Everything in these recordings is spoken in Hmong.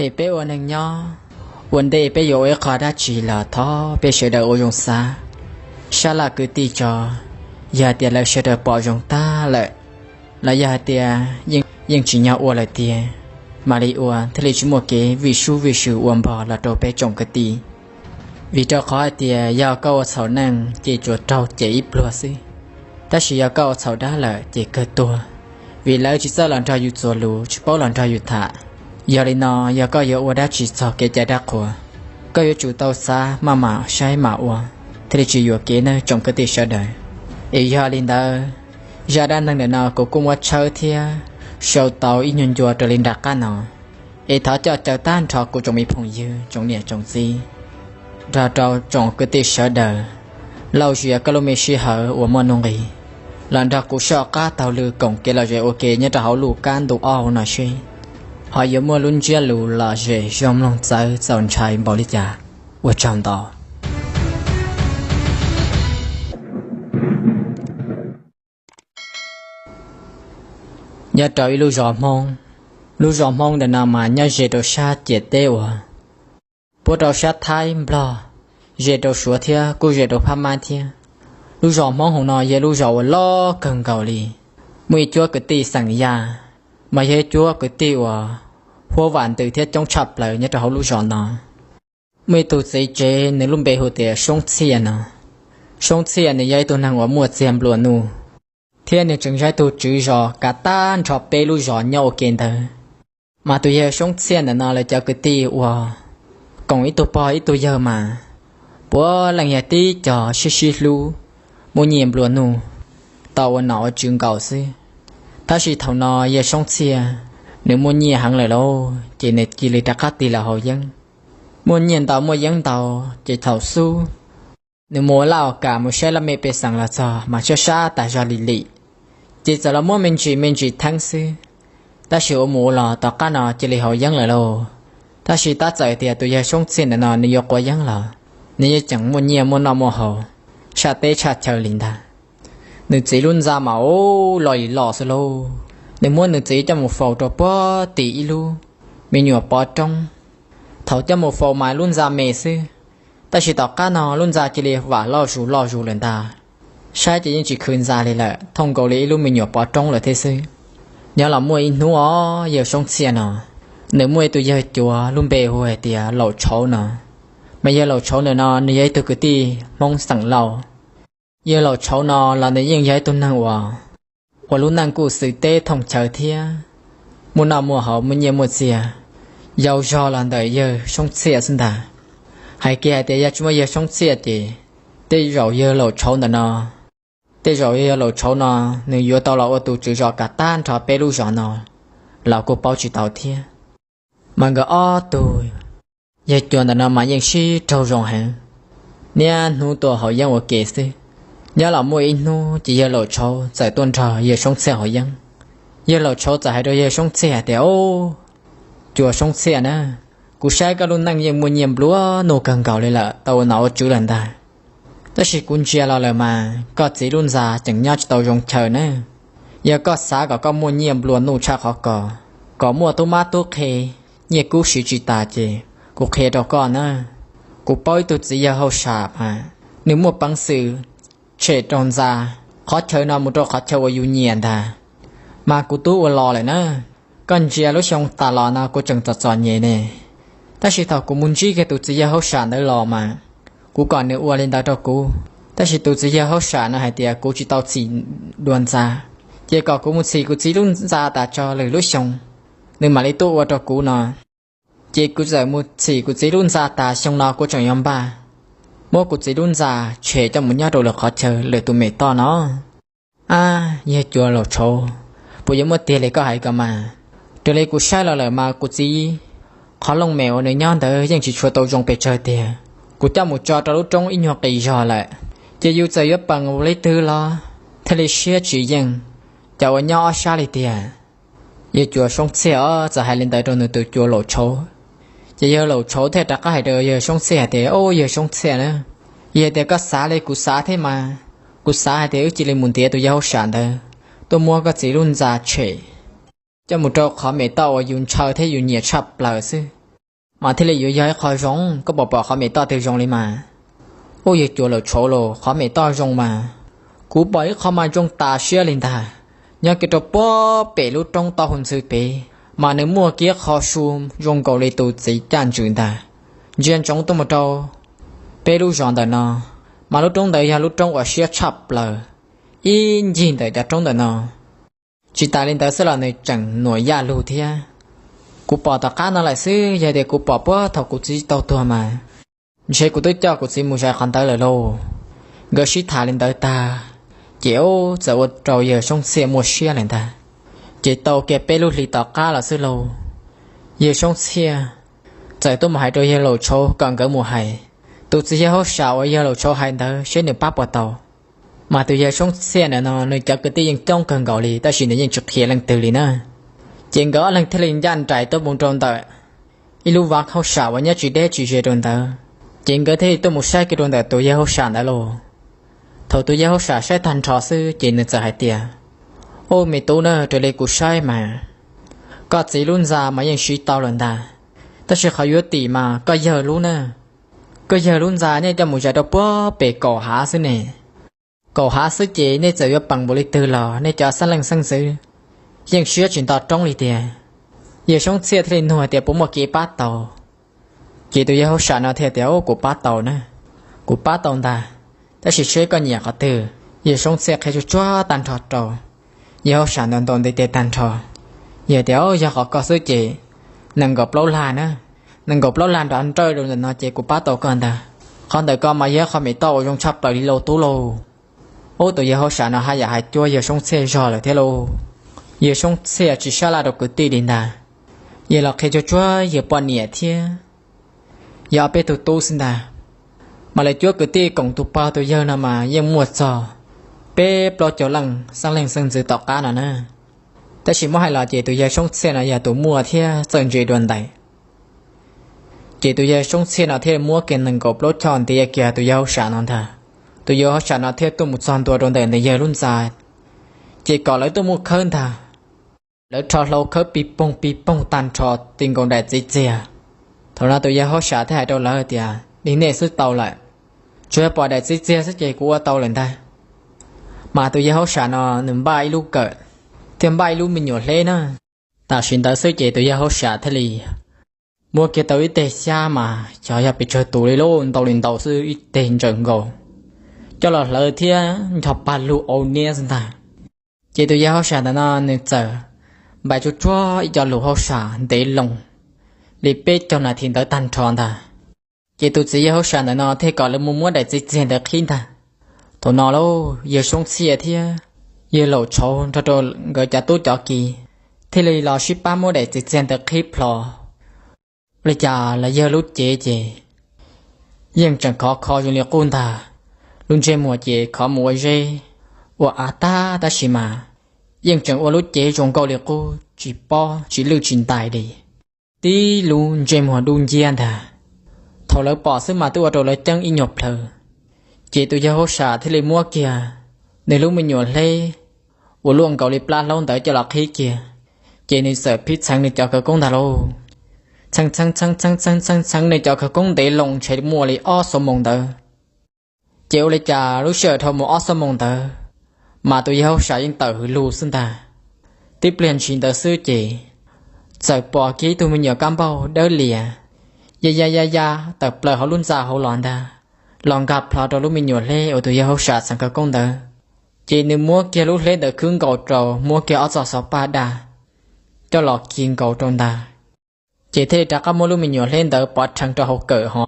Es peb ua neeg nyob, ua ntej peb yuav ua ib qho dab tsi los thov peb sawv daws ua zoo xav, sab laj kwv tij tso. Yog hais tias lawv sawv daws pom zoo tag lawm, los yog hais tias yeej tsim nyog ua lawm tiag, mam li ua thiaj li tsis muaj kev vij sub vij sw ua npog los rau peb tsoom kwv tij. Vim rau qhov hais tias yog koj ua txhaum neej ces tsuas raug cem ib pluag xwb, tab sis yog koj ua txhaum dab lawm ces kawg tuag, vim lawv tsis txawj los nrog yus txuas lus, tsis paub los nrog yus tham. Yog li no yog koj yuav ua dab tsi txog kev cai dab qhuas, koj yuav tsum tau xav maj mam saib mam ua, thiaj li tsis yuam kev nawb tsoom kwv tij sawv daws. Es yog li ntawd, zaj dab neeg ntawm no kuv kuj muab tshawb thiab sau tau ib nyuag ncua raws li nram qab no. Es thov coj caw tag nrho kuv tsoom me phooj ywg tsoom niam tsoom txiv nrog rau tsoom kwv tij sawv daws lauj zias koj lub me sij hawm uas muaj nuj nqis los nrog kuv soj qab taug lw koom kev lom zem ua ke nyob rau hauv lub kab ntu ob no seb ho yuav muaj lub ntsiab lus lom zem zoo mloog txawv txaus ntshai npaum li cas. Ua tsaug ntau. Nyob rau ib lub zos Hmoob, lub zos Hmoob ntawm no mas nyob ze rau sab ciam teb uas puab rau sab Thaib Nplog, ze rau Suav thiab kuj ze rau Phab Mab thiab. Lub zos Hmoob hauv no yog lub zos uas loj kawg nkaus li, muaj ib cuab kwv tij xeem Yaj, mas yog ib cuab kwv tij uas huab vam ntws thiab coob tshaj plaws nyob rau hauv lub zos no. Muaj ib tug txiv tsev nws lub npe hu tias Soob Txhiaj no. Soob Txhiaj nws yog ib tug neeg uas muaj txiag nplua nuj, thiab nws tseem yog ib tug tswv zos kav tag nrho peb lub zos nyob ua ke ntawd. Mas tus yawg Soob Txhiaj ntawm no lawv cov kwv tij uas koom ib tug pog ib tug yawg mas puav leej yog tib co sib sib hlub, muaj nyiaj nplua nuj, tau ua nom ua tswv nkaus xwb. Tab sis thaum no yawg Soob Txhiaj nws muaj nyiaj heev lawm lauj, ces nws cia li rov qab tig los haus yeeb. Muaj nyiaj ntau muaj yeeb ntau, ces thaum xub nws mus ua laj ua kam mus saib laj mej pej xeem los txog mas sab sab tas zog lim lim, ces txawm los muab me ntsis me ntsis theeb xwb. Tab sis ua mus ua los tom qab no cia li haus yeeb lawm lauj. Tab sis tab txawm tias tus yawg Soob Txhiaj ntawm no nws yuav quav yeeb los nws yeej tseem muaj nyiaj muaj noj muaj haus, saj teb tshaj chaw li ntag. Nws txiv lub ntxa mas ua loj li loj xwb lauj. Nws muab nws txiv coj mus faus rau puag tim ib lub me nyuam pov roob. Thaum coj mus faus mas lub ntxa me xwb, tab sis tom qab no lub ntxa cia li vam loj zus loj zus lawm ntag. Saib ces yeej tsis khwv ntxa li lawm, thooj nkaus li ib lub me nyuam pov roob lawm thiab xwb. Nyob los muaj ib hnub os, yawg Soob Txhiaj no nws muaj ib tug yawg cuav lub npe hu hais tias Laum Tshauv no. Mas yawg Laum Tshauv ntawm no nws yog ib tug kwv tij Hmoob xeem Lauj. Yawg Laum Tshauv no los nws yeej yog ib tug neeg uas ua lub neej kuj xwm teb thooj chaw thiab muaj noj muaj haus muaj nyiaj muaj txiag yau zog los ntawm yawg Soob Txhiaj xwb ntag. Hais kiag hais tias yog tsis muaj yawg Soob Txhiaj ces tej zaum yawg Laum Tshauv ntawm no, tej zaum yawg Laum Tshauv no nws yuav tau los ua tus tswv zos kav tag nrho peb lub zos no los kuj paub tsis tau thiab. Mas nkawd ob tug yawg cuav ntawm no mas yeej sib raug zoo heev, niaj hnub tuaj haus yeeb ua ke xwb. Nyob los muaj ib hnub ces yawg Laum Tshauv txawm tuaj nrog yawg Soob Txhiaj haus yeeb. Yawg Laum Tshauv txawm hais rau yawg Soob Txhiaj hais tias, Au, cuav Soob Txhiaj na, kuv saib koj lub neej yeej muaj nyiaj nplua nuj kawg nkaus li lawm, tau ua nom ua tswv lawm ntag. Tab sis kuv ntsia los lawm mas koj txiv lub ntxa tseem nyob tsis tau zoo chaw na. Yog koj xav kom koj muaj nyiaj nplua nuj tshaj qhov ko, kom muaj tub mab tub qhe, nyiaj kub siv tsis tas ces kuv qhia rau koj na. Kuv paub ib tug txiv yawg hauj sam mas nws muaj peev xwm tshem rau ntxa qhov chaw no mus rau qhov chaw uas yus nyiam ntag. Mas kuv twb ua los lawm na, koj ntsia lub xyoo tas los no kuv tseem txom txom nyem ne. Tab sis thaum kuv mus ntsib kiag tus txiv yawg hauj sam ntawd los mas kuv kom nws ua li ntawd rau kuv, tab sis tus txiv yawg hauj sam no hais tias kuv tsis tau txhim dua ntxa, ces kom kuv mus txhim kuv txiv lub ntxa tas tso lwm lub xyoo nws mam li tuaj ua rau kuv no. Ces kuv txawm mus txhim kuv txiv lub ntxa tas, xyoo no kuv tseem yuav npaj muab kuv txiv lub ntxa tshem coj mus nyob rau lwm qhov chaw lwm tus mem toj no. Ab, yawg cuav Laum Tshauv, puas yuav muaj tiag li koj hais ko mas? Raws li kuv saib los lawm mas kuv txiv qhov looj mem uas nws nyob ntawd yeej tsis tshua tau zoo pes tsawg tiag. Kuv coj mus tso rau lub roob ib nyuag qis zog lawm, ces yus txawm yuav peem ua li twg los thiaj li siab tsis yeej, cas ua nyob ob sab li tiag. Yawg cuav Soob Txhiaj os txawm hais li ntawd rau nws tus cuav Laum Tshauv, ces yawg Laum Tshauv thiaj rov qab hais rau yawg Soob Txhiaj hais tias, Au, yawg Soob Txhiaj na, yog tias koj xav li kuv xav thiab mas, kuv xav hais tias wb cia li mus ntiav tus yawg hauj sam ntawd tuaj muab koj txiv lub ntxa tshem coj mus rau qhov mem toj uas yus ntshaw thiab yus nyiam tshaj plaws xwb. mas thiaj li yuav yog ib qho zoo. Koj puas pom qhov mem toj twg zoo li mas? Ub, yawg cuas laus tshauv lauj, qhov mem toj zoo mas, kuv pom ib qho mas zoo tas siab li ntag. Nyob kiag rau puag pem lub roob taub hau ntxhw pem, mas nws muaj kiag qho su zoo nkaus li tus txiv caj ntswg ntag, ntsia ntsoov tuaj mus rau peb lub zos ntawm no, mas lub roob ntawd yog lub roob uas siab tshaj plaws ib ncig ntawm cov roob ntawm no. Tsis tas li ntawd xwb los nws tseem nuam yaj lug thiab. Kuv pom tom qab no lawm xwb, yog tias kuv pom puag thaum kuv txiv tau tuag mas, ntshe kuv twb coj kuv txiv mus zais qhov ntawd lawm lauj. Nkawd sib tham li ntawd tag, ces ub, txawm ua rau yawg Soob Txhiaj muaj siab lawm ntag. Ces tau kiag peb lub hlis tom qab los xwb lauj, yawg Soob Txhiaj txawm tuaj mus hais rau yawg laus tshauv kom nkawd mus hais tus txiv yawg Haub Sam uas yawg laus tshauv hais ntawd seb nws pab puas tau. Mas tus yawg Soob Txhiaj ntawm no nws cov kwv tij yeej coob kawg nkaus li, tab sis nws yeej tsis qhia leej twg li na. Ces nkawd ob leeg thiaj li ncaj nraim tuaj mus rau ntawm ib lub vaj haub sam uas nyob tsis deb tsis ze rau ntawd. Ces nkawd thiaj li tuaj mus saib kiag rau ntawm tus yawg Haub Sam ntawd lauj. Thaum tus yawg Haub Sam saib tag nrho xwb ces nws txawm hais tias, Ub, me tub na, raws li kuv saib mas koj txiv lub ntxa mas yeej siv tau lawm ntag, tab sis qhov yuav tim mas koj yawg lub na. Koj yawg lub ntxa nej coj mus zais rau puag pem kaum hav xwb ne. Kaum hav xwb ces nej txawm yuav peem npaum li twg los nej cov xeeb leej xeeb ntxwv yeej siab tsis nto roob li tiag. Yawg Soob Txhiaj thiaj li nug tias puas muaj kev pab tau. Ces tus yawg Haub Sam no thiaj tias, Ub, kuv pab tau na, kuv pab tau ntag, tab sis seb koj nyiam qhov twg. Yawg Soob Txhiaj qhia tsuag tsuag tag nrho rau. Yawg Haub Sam ntaus ntaus ntiv tes tag nrho, yawg tias, Yog qhov ko xwb ces nees nkaum plaub lag na, nees nkaum plaub lag nrov nrawj rau ntawm no ces kuv pab tau koj ntag. Qhov ntawm ko mas yog qhov mem toj uas zoo tshaj plaws li lauj tub lauj. Ub, tus yawg Haub Sam no haj yam hais cuag yawg Soob Txhiaj zog lawm thiab lauj. Yawg Soob Txhiaj tsis sab laj rau kwv tij li ntag, yawg los qhia tsuag tsuag yawg poj niam thiab yawg ob peb tug tub xwb ntag. Mas lawv cuab kwv tij koom tus pog tus yawg no mas yeej muaj txog peb plaub caug leej xeeb leej xeeb ntxwv tom qab no na. Tab sis muab hais los ces tus yawg Soob Txhiaj no yog tus muaj thiab txawj ntse dua ntais. Ces tus yawg Soob Txhiaj no thiaj muab kiag nees nkaum plaub choj ntiav kiag tus yawg Haub Sam no ntag. Tus yawg Haub Sam no thiaj tuaj mus txog ntua rau ntawm nws yawg lub ntxa, ces kom lawv tuaj mus khawb ntag. Lawv rho hlau khawb pig poog pig poog tag nrho ti nkaus daim txiv txiag. Thaum no tus yawg Haub Sam thiaj hais rau lawv tias, Li nej xwb tau lawm, tsuas yog pom daim txiv txiag xwb ces kuv ua tau lawm ntag. Mas tus yawg Haub Sam no nws npaj ib lub kawm thiab npaj ib lub me nyuam hleb na. Tam sim ntawd xwb ces tus yawg Haub Sam thiaj li muab kiag tau ib teg xyab mas xyov yog pes tsawg tus li lauj, ntau li ntau xwb ib teg ntsaws nkaus, coj los hlawv thiab ncho pag lug au niab xwb ntag. Ces tus yawg Haub Sam ntawm no nws txawm npais tsuag tsuag ib co lus Haub Sam ntev loo li peb caug nas this ntawd tag nrho ntag. Ces tus txiv yawg Haub Sam ntawm no thiaj kom lawv mus muab daim txiv txiag ntawd qhib ntag. Thaum no lauj, yawg Soob Txhiaj thiab yawg Laum Tshauv nrog rau nkawd cov tub cov ki thiaj li los sib pab muab daim txiv txiag ntawd qhib plho. Ua li cas los yawg lub cev ces yeej tseem khov kho zoo li qub ntag. Lub ntsej muag ces khov mus ua zeb ua av tag, tab sis mas yeej tseem ua lub cev zoo nkauj li qub, tsis pob tsis lwj tsis ntais li. Tib lub ntsej muag dub nciab ntag. Thaum lawv pom xwb mas twb ua rau lawv ceeb ib nyuag plhaw. Ces tus yawg Haub Sam thiaj li muab kiag nws lub me nyuam hleb uas luaj nkaus li plab hlaub ntawd coj los qhib kiag. Ces nws txawm phib txheev nws cov khawv koob ntag lauj. Txheev txheev txheev txheev txheev txheev nws cov khawv koob ntev loo ntshe muaj li ob xuab moos ntawd. Ces ua li cas lub sij hawm dhau mus ob xuab moos ntawd, mas tus yawg Haub Sam yeej tawm hws lug xwb ntag. Tib pliag ntshis ntawd xwb ces txawm pom kiag ib tug me nyuam kab npauj dawb lias ya ya ya ya tawm plaws hauv lub ntxa hauv los ntag, los nkag plho rau lub me nyuam hleb uas tus yawg Haub Sam txheev khawv koob ntawd. Ces nws muab kiag lub hleb ntawd khwb nkaus rau, muab kiag ob txoj xov paj daj coj los kis nkaus rau ntag. Ces thiaj li rov qab muab lub me nyuam hleb ntawd pov rhees rau hauv kawm ho,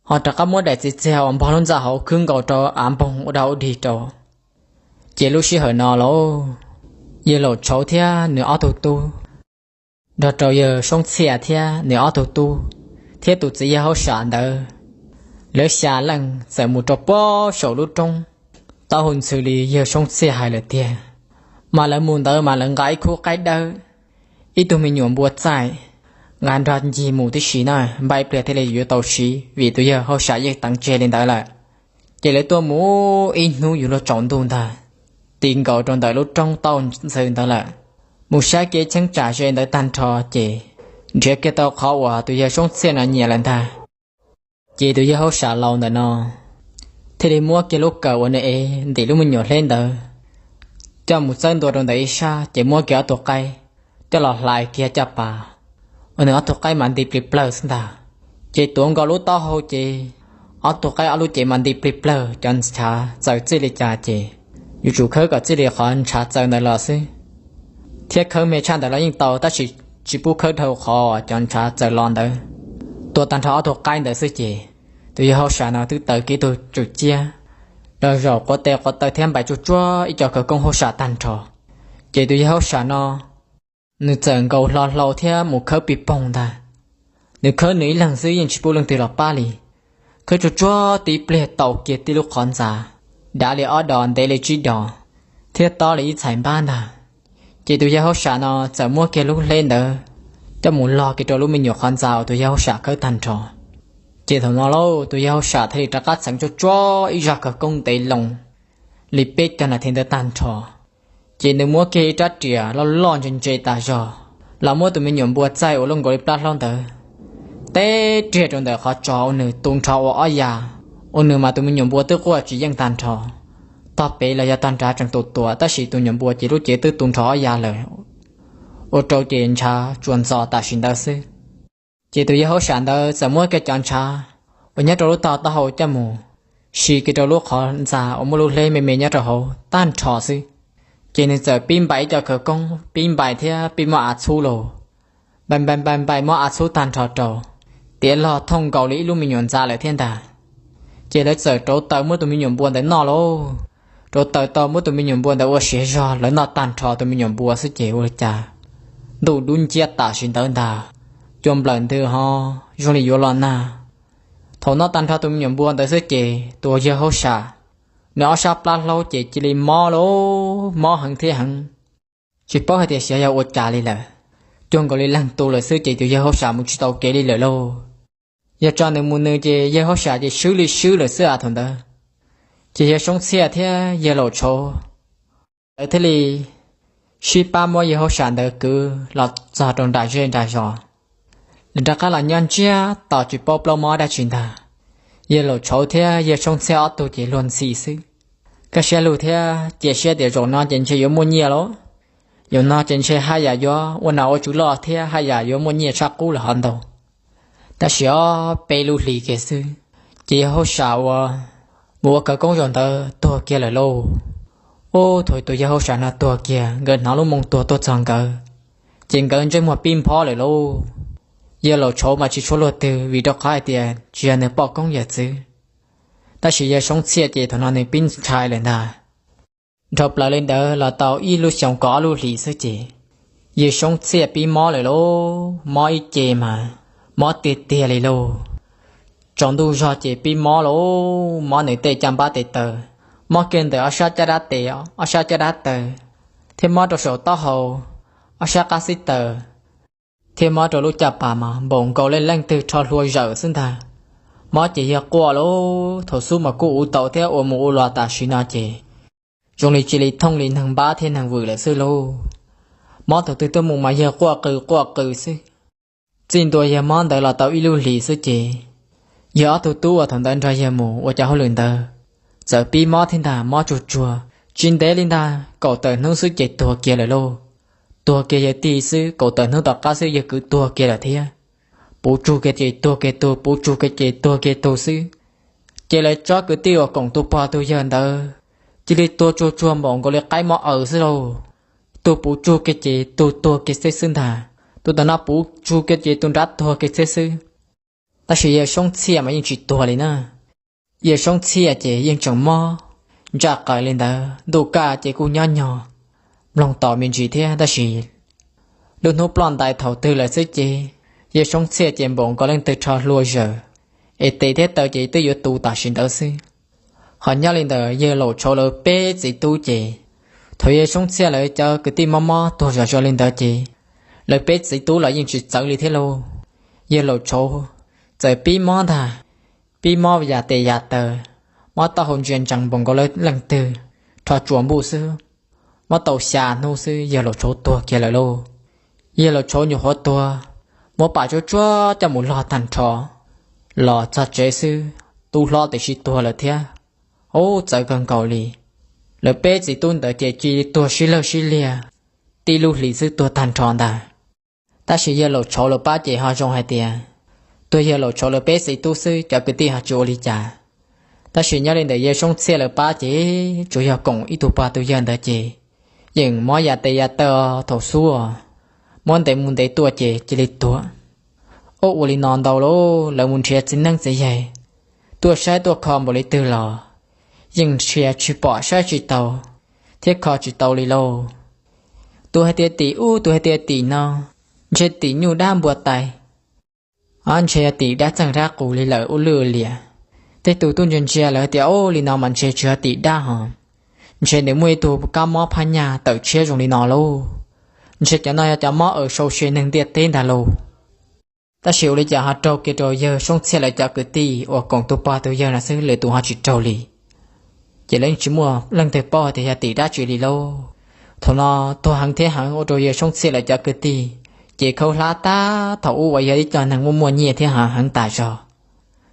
ho rov qab muab daim txiv txiag uas npog lub ntxa hauv khwb nkaus rau av npoog ua dog ua dig rau. Ces lub sij hawm no lauj, yawg Laum Tshauv thiab nws ob tug tub, nrog rau yawg Soob Txhiaj thiab nws ob tug tub, thiab tus txiv yawg Haub Sam ntawd, lawv xya leej txawm mus rau puag saum lub roob taub hau ntxhw li yawg Soob Txhiaj hais lawm tiag. Mas lawv mus ntawd mas lawv nqa ib khub qaib dawb, ib tug me nyuam npua txaij, nqa nrog ncig mus tib si na, npaj ib pliag thiaj li yuav tau siv vim tus yawg Haub Sam yeej teev tseg li ntawd lawm. Ces lawv tuaj mus ib hnub yuav luag tsaus ntuj ntag, ti nkaus rau ntawm lub roob taub hau ntxhw ntawd lawm. Mus saib kev cheeb tsam ze ntawd tag nrho ces nrhiav kiag tau qhov uas tus yawg Soob Txhiaj no nyiam lawm ntag. Ces tus yawg hauj sam laus ntawm no thiaj li muab kiag lub kawm uas nws ev ntim lub me nyuam hleb ntawd coj mus txawb ntua rau ntawm ib sab, ces muab kiag ob tug qaib coj los hlais kiag caj pas uas nws ob tug qaib mas nti plig plawg xwb ntag. Ces tuav nkaus lub taub hau ces ob tug qaib ob lub cev mas nti plig plawg, cov ntshav txaws txij li cas ces yuav tsum khawb kom txij li qhov ntshav txaws ntawd los xwb. Thiab khawb me tshaj ntawd los yeej tau, tab sis tsis pub khawb dhau qhov cov ntshav txaws los ntawd. Tua tag nrho ob tug qaib ntawd xwb ces tus yawg hauj sam no twb taws kiag ib tug tswm ciab los zaum quav tes quav taw thiab npais tsuag tsuag ib co khawv koob hauj sam tag nrho. Ces tus yawg hauj sam no nws txawm nkaus hlo hlau thiab mus khawb pig poog ntag. Nws khawb nws ib leeg xwb, yeej tsis pub leej twg los pab li. Khawb tsuag tsuag tib pliag tau kiag tib lub qhov ntxa, dav li ob dos, ntev li tsib dos, thiab tob li ib txhais npab ntag. Ces tus yawg hauj sam no txawm muab kiag lub hleb ntawd coj mus log kiag rau lub me nyuam qhov ntxa uas tus yawg hauj sam khawb tag nrho. Ces thaum no lauj, tus yawg hauj sam thiaj li rov qab txheev tsuag tsuag ib zaj khawv koob ntev loo li peb caug nas this ntawd tag nrho. Ces nws muab kiag ib rab riam loj loj ntse ntse tas zog los muab tus me nyuam npua txaij uas luaj nkaus li plab hlaub ntawd teb riag rau ntawm qhov tso uas nws tu nrho ua ob ya, uas nws mas tus me nyuam npua twb quaj tsis yeej tag nrho. Tog pem los yog tog nrad tseem tus tuam, tab sis tus nyuam npua ces lub cev twb tu nrho ob ya lawm, ua rau ces ntshav tsuas ntxos tam sim ntawd xwb. Ces tus yawg hauj sam ntawd txawm muab kiag cov ntshav uas nyob rau lub tog taub hau coj mus si kiag rau lub qhov ntxa uas muaj lub hleb me me nyob rau hauv tag nrho xwb. Ces nws txawm pib npais ib co khawv koob, pib npais thiab pib muab av txhub los, npais npais npais npais muab av txhub tag nrho rau, tiav log thooj nkaus li ib lub me nyuam ntxa lawm thiab ntag. Ces lawv txawm rauv taws muab tus me nyuam npua ntawd noj lauj. Rauv taws tau muab tus me nyuam npua ntawd ua siav zog, lawv noj tag nrho tus me nyuam npua xwb ces ua li cas ntuj dub nciab tam sim ntawd ntag, cua nplawm ntws ho zoo li yuav los nag. Thaum noj tag nrho tus me nyuam npua ntawd xwb ces tus yawg hauj sam, nws ob sab plab hlaub ces cia li mob lauj, mob heev thiab heev, tsis paub hais tias xyov yog ua cas li lawm. Cuag nkaus li leeg tu lawm xwb ces tus yawg hauj sam mus tsis tau kev li lawm lauj. Yog tso nws mus nws ces yawg hauj sam ces swb li swb lawm xwb as thaum ntawd. Ces yawg Soob Txhiaj thiab yawg Laum Tshauv lawv thiaj li sib pab muab yawg hauj sam ntawd kwv los txog rau nram zej nram zos. Lawv rov qab los nyob ntsiag to tsis paub plaub mob dab tsi ntag. Yawg Laum Tshauv thiab yawg Soob Txhiaj ob tug ces luag ntxhi xwb, kaj siab lug thiab cia siab tias zaum no ces ntshe yuav muaj nyiaj lauj. Zaum no ces ntshe haj yam yuav ua nas ua tswv loj thiab haj yam yuav muaj nyiaj tshaj qub lawm hov ntau. Tab sis ob peb lub hlis kiag xwb, ces yawg hauj sam uas mus ua khawv koob zaum ntawd tuag kiag lawm lauj. Ub, thaum tus yawg hauj sam no tuag kiag, nkawd hnov lub moo tuag tuaj txog nkawd, ces nkawd ntsej muag pib nphob lawm lauj. Yawg Laum Tshauv mas tsis tshua luag twg vim rau qhov hais tias tsis yog nws poj koob yawm txwv, tab sis yawg Soob Txhiaj ces thaum no nws pib ntshai lawm ntag. Dhau plaws li ntawd los tau ib lub xyoos kaum ob lub hlis xwb ces yawg Soob Txhiaj pib mob lawm lauj, mob ib ce mas mob tiag tiag li lauj. Tsaus ntuj zog ces pib mob lauj, mob nws tej caj npab tes taw, mob kiag ntawm ob sab caj dab tes, ob sab caj dab taw, thiab mob rau saum taub hau, ob sab qab xib taws, thiab mob rau lub caj pas mas npaum nkaus li leej twg rho hlua zawm xwb ntag. Mob ces yawg quaj lauj, thaum xub mas kuj ua tau thiab ua mus ua los tam sim no ces zoo li cia li thooj li neeg npab thiab neeg vwm lawm xwb lauj. Mob thaum twg tuaj mus mas yawg quaj qw quaj qw xwb. Txij ntua yawg mob ntawd los tau ib lub hlis xwb ces yawg ob tug tub uas thaum ntawd nrog yawg mus ua cov hauj lwm ntawd txawm pib mob thiab ntag, mob tsuag tsuag. Tsis ntev li ntag kaum tawm hnub xwb ces tuag kiag lawm lauj. Tuag kiag yawg tij xwb, kaum tawm hnub tom qab xwb yawg kwv tuag kiag lawm thiab. Puv tsug kiag ces tuag kiag tug, puv tsug kiag ces tuag kiag tug xwb. Ces lawv tsob kwv tij uas koom tus pog tus yawg ntawd cia li tuag tsuag tsuag npaum nkaus li qaib mob aws xwb lauj. Tus puv tsug kiag ces tus tuag kiag xwb xwb ntag, tus tom no puv tsug kiag ces tus nrad tuag kiag xwb xwb. Tab sis yawg Soob Txhiaj mas yeej tsis tuag li na. Yawg Soob Txhiaj ces yeej tseem mob ntsaj qaws li ntawd, ntuj kaj ces kuj nyob nyog mloog tom me ntsis thiab, tab sis lub hnub ploj ntais thaum twg lawm xwb ces yawg Soob Txhiaj ces npaum nkaus leej twg rho hlua zawm, es tes thiab taw ces twb yuav tu tam sim ntawd xwb. Ho nyob li ntawd yawg Laum Tshauv lawv peb txiv tub ces thaum yawg Soob Txhiaj lawv cov kwv tij mob mob tuag zom zaws li ntawd ces lawv peb txiv tub los yeej tsis txawv li thiab lauj. Yawg Laum Tshauv txawm pib mob ntag, pib mob yam tes yam taw, mob taub hau ntsia ntsees npaum nkaus leej twg rho tsuas npuj xwb. Mob tau xya hnub xwb yawg Laum Tshauv tuag kiag lawm lauj. Yawg Laum Tshauv nyuam qhuav tuag muab pam tsuag tsuag coj mus log tag nrho. Los txog tsev xwb, tub hlob tiam sis tuag lawm thiab. Ub, txawv kawg nkaus li. Lawv peb txiv tub ntawd ces cia li tuag sib lawg sib liag, tib lub hlis xwb tuag tag nrho ntag. Tab sis yawg Laus Tshauv lawv pab ces ho zoo hais tias, tuag yawg Laus Tshauv lawv peb txiv tub xwb, cov kwv tij ho tsis ua li cas. Tab sis nyob li ntawm yawg Soob Txhiaj lawv pab ces tsuas yog koom ib tug pog tus yawg ntawd ces yeej mob ya tes ya taw thaum xub, muab ntev mus ntev tuaj ces cia li tuag. Ub, ua li no ntau lauj, lawv mus nrhiav txiv neeb txiv yaig tuaj saib tuaj kho npaum li twg los yeej nrhiav tsis pom, saib tsis taus thiab kho tsis tau li lauj. Tus hais tias tim ub, tus hais tias tim no, ntshe tim nyuj dab npua tais, ntshe yog tim dab txeeg dab qus li lawm ua lwj ua liam. Tej tus tuaj ntsia ntsia lawv tias, ub, li no mas ntshe tsis yog tim dab ho, ntshe nws muaj ib tug kab mob phab nyaj tawm tshiab zoo li no lauj. Ntshe cov no yog cov mob aws sau se neeg ntiaj teb ntag lauj. Tab sis ua li cas ho raug kiag rau yawg Soob Txhiaj lawv cov kwv tij uas koom tus pog tus yawg no xwb, lwm tus ho tsis raug li. Ces lawv yeej tsis muaj leej twg paub hais tias yog tim dab tsi li lauj. Thaum no tuag heev thiab heev ua rau yawg Soob Txhiaj lawv cov kwv tij ces khaub hlab tag thaum ub uas yog ib co neeg muaj muaj nyiaj thiab heev heev tas zog,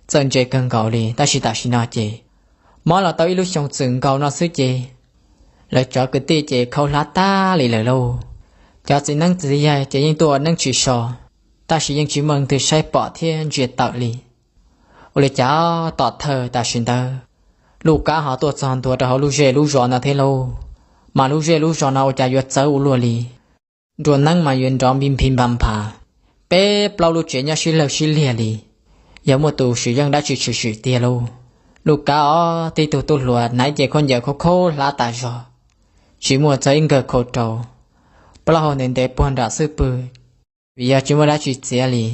txawj ntse kawg nkaus li. Tab sis tam sim no ces mob los tau ib lub xyoo txwm nkaus no xwb ces lawv cov kwv tij ces khaub hlab tag li lawm lauj. Cov txiv neeb txiv yaig ces yeej tuaj ua neeb tsis so, tab sis yeej tsis muaj leej twg saib pom thiab ntsia tawm li. Ua li cas tom thawj tam sim ntawd, Luj Kab ho tuaj txog ntua rau hauv lub zej lub zos no thiab lauj. Mas lub zej lub zos no ua cas yuav txawv ua luaj li. Nruas neeb mas yuav nrov npi nphi npa npha, peb plaub lub tsev nyob sib lawg sib liag li. Yog muaj tus sim yeej dab tsi tshwm sim tiag lauj. Luj Kab os, tib tug tub hluas naiv ces khaub ncaws khaub khaub hlab tas zog, tsis muaj txog ib nkawg khau rau, plaub hau ntev ntev puag nram xub pwg, vim yog tsis muaj dab tsi txiav li.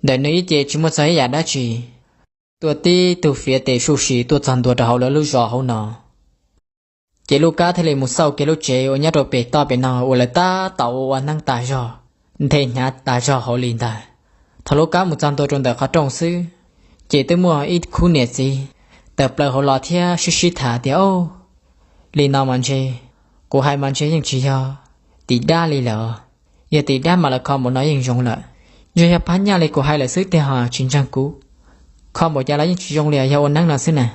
Ntawm nws ib ce tsis muaj txog ib yam dab tsi. Tuaj tib tug fiav tes suj si tuaj txog ntua rau hauv lawv lub zos hauv no. Ces Luj Kab thiaj li mus xauj kiag lub tsev uas nyob rau pem toj pem no uas lawv tab tom ua ua neeb tas zog, nthe hnyav tas zog hauv li ntag. Thaum Luj Kab mus txog ntua rau ntawm qhov rooj xwb, ces twb muaj ib khub niam txiv tawm plaws hauv los thiab sib sib tham tias, Au, li no mas ntshe, kuv hais mas ntshe yeej tsis yog tim dab li lawm. Yog tim dab mas lawv kho npaum no yeej zoo lawm. Ntshe yog phab nyaj li kuv hais lawm xwb tiag ho tsis ntseeg kuv. Kho npaum cas los yeej tsis zoo li, yog ua neeb no xwb na.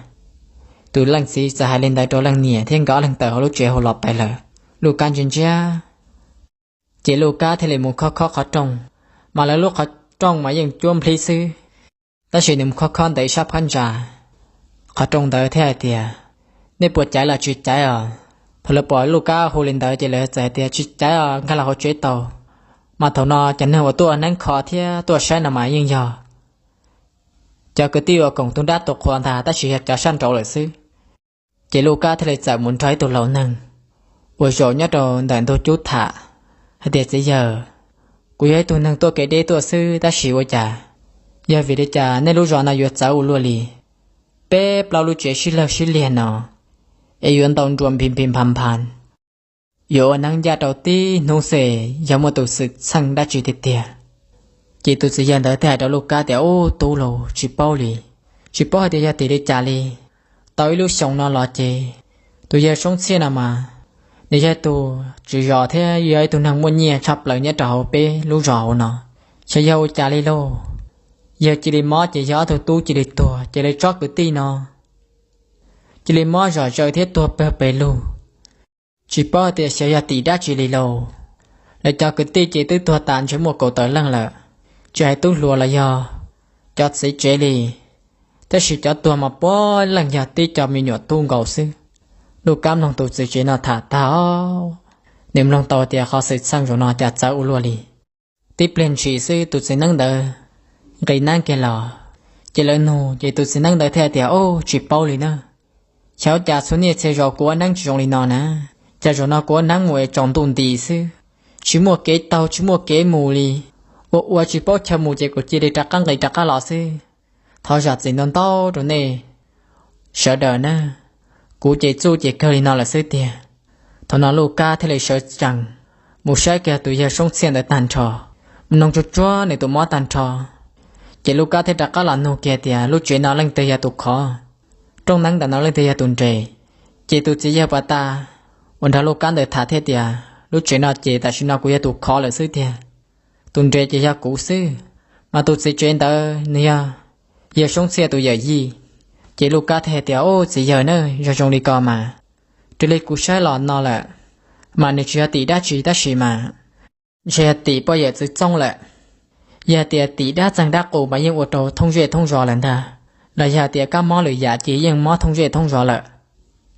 Tus leej txiv txawm hais li ntawd rau leej niam thiab nkawd ob leeg tawm hauv lub tsev hauv los pais lawm. Luj Kab ntsia ntsia, ces Luj Kab thiaj li mus khob khob qhov rooj, mas lawv lub qhov rooj mas yeej cuab nplhib xwb. Tab sis nws mus khob khob ntawm ib sab phab ntsa qhov rooj ntawd thiab hais tias, Nej puas caiv los tsis caiv os? Thaum lawv pom Luj Kab hu li ntawd ces lawv txawm hais tias, Tsis caiv os, nkag los hauv tsev tau. Mas thaum no cov neeg uas tuaj neeb kho thiab tuaj saib no mas yeej yog cov kwv tij uas koom tus dab tus qhua ntag, tab sis yog cov sab nraud lawm xwb. Ces Luj Kab thiaj li txawm mus nrog ib tug laus neeg uas zaum nyob rau ntawm ntug cub tham hais tias, Txiv yawg, kuv yog ib tug neeg tuaj kev deb tuaj xwb, tab sis ua cas, yog vim li cas nej lub zos no yuav txawv ua luaj li? Peb plaub lub tsev sib lawg sib liag no, es yuav ntaus nruas nphi nphi npha npha, yuav ua neeb ncaj rau tib hnub xwb, yog muaj tus xwm txheej dab tsi tiag tiag? Ces tus txiv yawg ntawd thiaj hais rau Luj Kab tias, Ub, tub lauj, tsis paub li, tsis paub hais tias yog tim li cas li. Tau ib lub xyoo no los ces tus yawg Soob Txhiaj no mas nws yog tus tswv zos thiab yog ib tug neeg muaj nyiaj tshaj plaws nyob rau hauv peb lub zos hauv no. Xyov yog ua cas li lauj, yawg cia li mob ces yog ob tug tub cia li tuag, ces lawv tsob kwv tij no cia li mob zom zaws thiab tuag pawg pes lug. Tsis paub tias xyov yog tim dab tsi li lauj. Lawv cov kwv tij ces twb tuag tas ntshe muaj kaum tawm leej lawm, tsis hais tub hluas los yog cov txiv tsev li, tab sis cov tuag mas puav leej yog tib co me nyuam tub nkaus xwb. Luj Kab mloog tus txiv tsev no tham tag, nws mloog tau tias qhov xwm txheej zaum no cas txawv ua luaj li. Tib pliag ntshis xwb tus txiv neeb ntawd nqis neeb kiag los, ces lawv nug ces tus txiv neeb ntawd thiaj tias, Au, tsis paub li na. Xyov cas txhua niaj txhia zaus kuv ua neeb tsis zoo li no na, cas zaum no kuv ua neeb mus es tsaus ntuj nti xwb, tsis muaj kev taug tsis muaj kev mus li. Ua ua tsis paub chaw mus ces kuv cia li rov qab nqis rov qab los xwb. Thov zam txim ntau ntau rau nej sawv daws na, kuv ces txuj ces kawg li no lawm xwb tiag. Thaum no Luj Kab thiaj li sawv tsees mus saib kiag tus yawg Soob Txhiaj ntawd tag nrho, mus noog tsuag tsuag nws tus mob tag nrho, ces Luj Kab thiaj rov qab los nug kiag tias, Lub tsev no leej twg yog tus khov? Rooj neeb ntawm no leej twg yog tus nres? Ces tus txiv yawg pas tas uas nrog Luj Kab ntawd tham thiaj tias, Lub tsev no ces tam sim no kuv yog tus khov lawm xwb tiag. tus nres ces yog kuv xwb, mas tus txiv tsev ntawd nws yog yawg Soob Txhiaj tus yawm yij. Ces Lub Kab thiaj hais tias, Ub, txiv yawg na, yog zoo li ko mas, raws li kuv saib los no lawm, mas nws tsis yog tim dab tsi tab sis mas ntshe yog tim poj yawm txwv txoob lawm. Yog tias tim dab txeeg dab qus mas yeej ua rau thoob zej thoob zos lawm ntag, los yog tias kab mob lwm yam ces yeej mob thoob zej thoob zos lawm.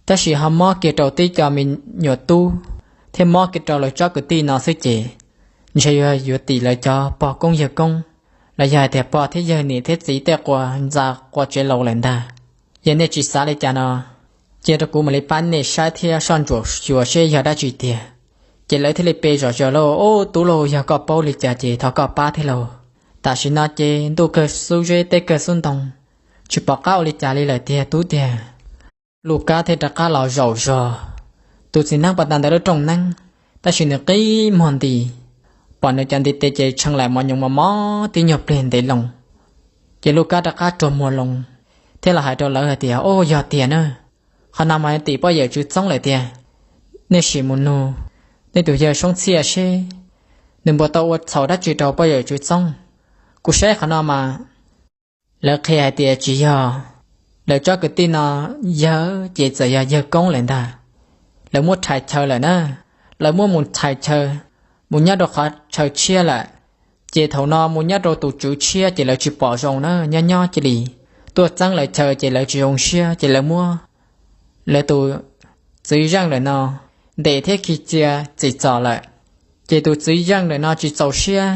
Tab sis ho mob kiag rau tib co me nyuam tub thiab mob kiag rau lawv tsob kwv tij no xwb ces ntshe yog yuav tim lawv cov pog koob yawg koob, los yog hais tias pog thiab yawg niam thiab txiv tej quas ntxa quas tsev laus lawm ntag. Yog nej tsis xav li cas no, cia rau kuv mam li pab nej saib thiab soj ntsuam xyuas seb yog dab tsi tiag. Ces lawv thiaj li pe zom zaws lauj, Ub, tub lauj, yog koj paub li cas ces thov koj pab thiab lauj. Tam sim no ces ntuj kawg xub zeb teb kawg xub ntoo, tsis pom qab ua li cas li lawm tiag tub tiag. Lub Kab thiaj rov qab los zaum zog tus txiv neeb pas tas ntawm lub rooj neeb, tab sis nws qi muag nti, pom nws cov ntiv tes ces tshee lam mos nyoos mos mos tib nyuag pliag ntev loo. Ces Lub Kab rov qab rua muag loo thiab los hais rau lawv hais tias, Ub, yog tiag na, qhov no mas tim poj yawm txwv txoob lawm tiag. Nej sim mus nug nej tus yawg Soob Txhiaj seb nws puas tau ua txhaum dab tsi rau poj yawm txwv txoob. Kuv saib qhov no mas lawv qhia hais tias tsis yog, lawv tsob kwv tij no yawg ces txawm yog yawg koob lawm ntag. Lawv muab rhais chaw lawm na, lawv muab mus rhais chaw, mus nyob rau qhov chaw tshiab lawm. Ces thaum no mus nyob rau tus tswv tshiab ces lawv tsis pom zoo na, nyob nyob cia li tuaj txeeb lawv chaw ces lawv tsis zoo siab ces lawv muab lawv tus txwv zeej lawm no ntes thiab khi cia txim txom lawm. Ces tus txwv zeej lawm no tsis txaus siab,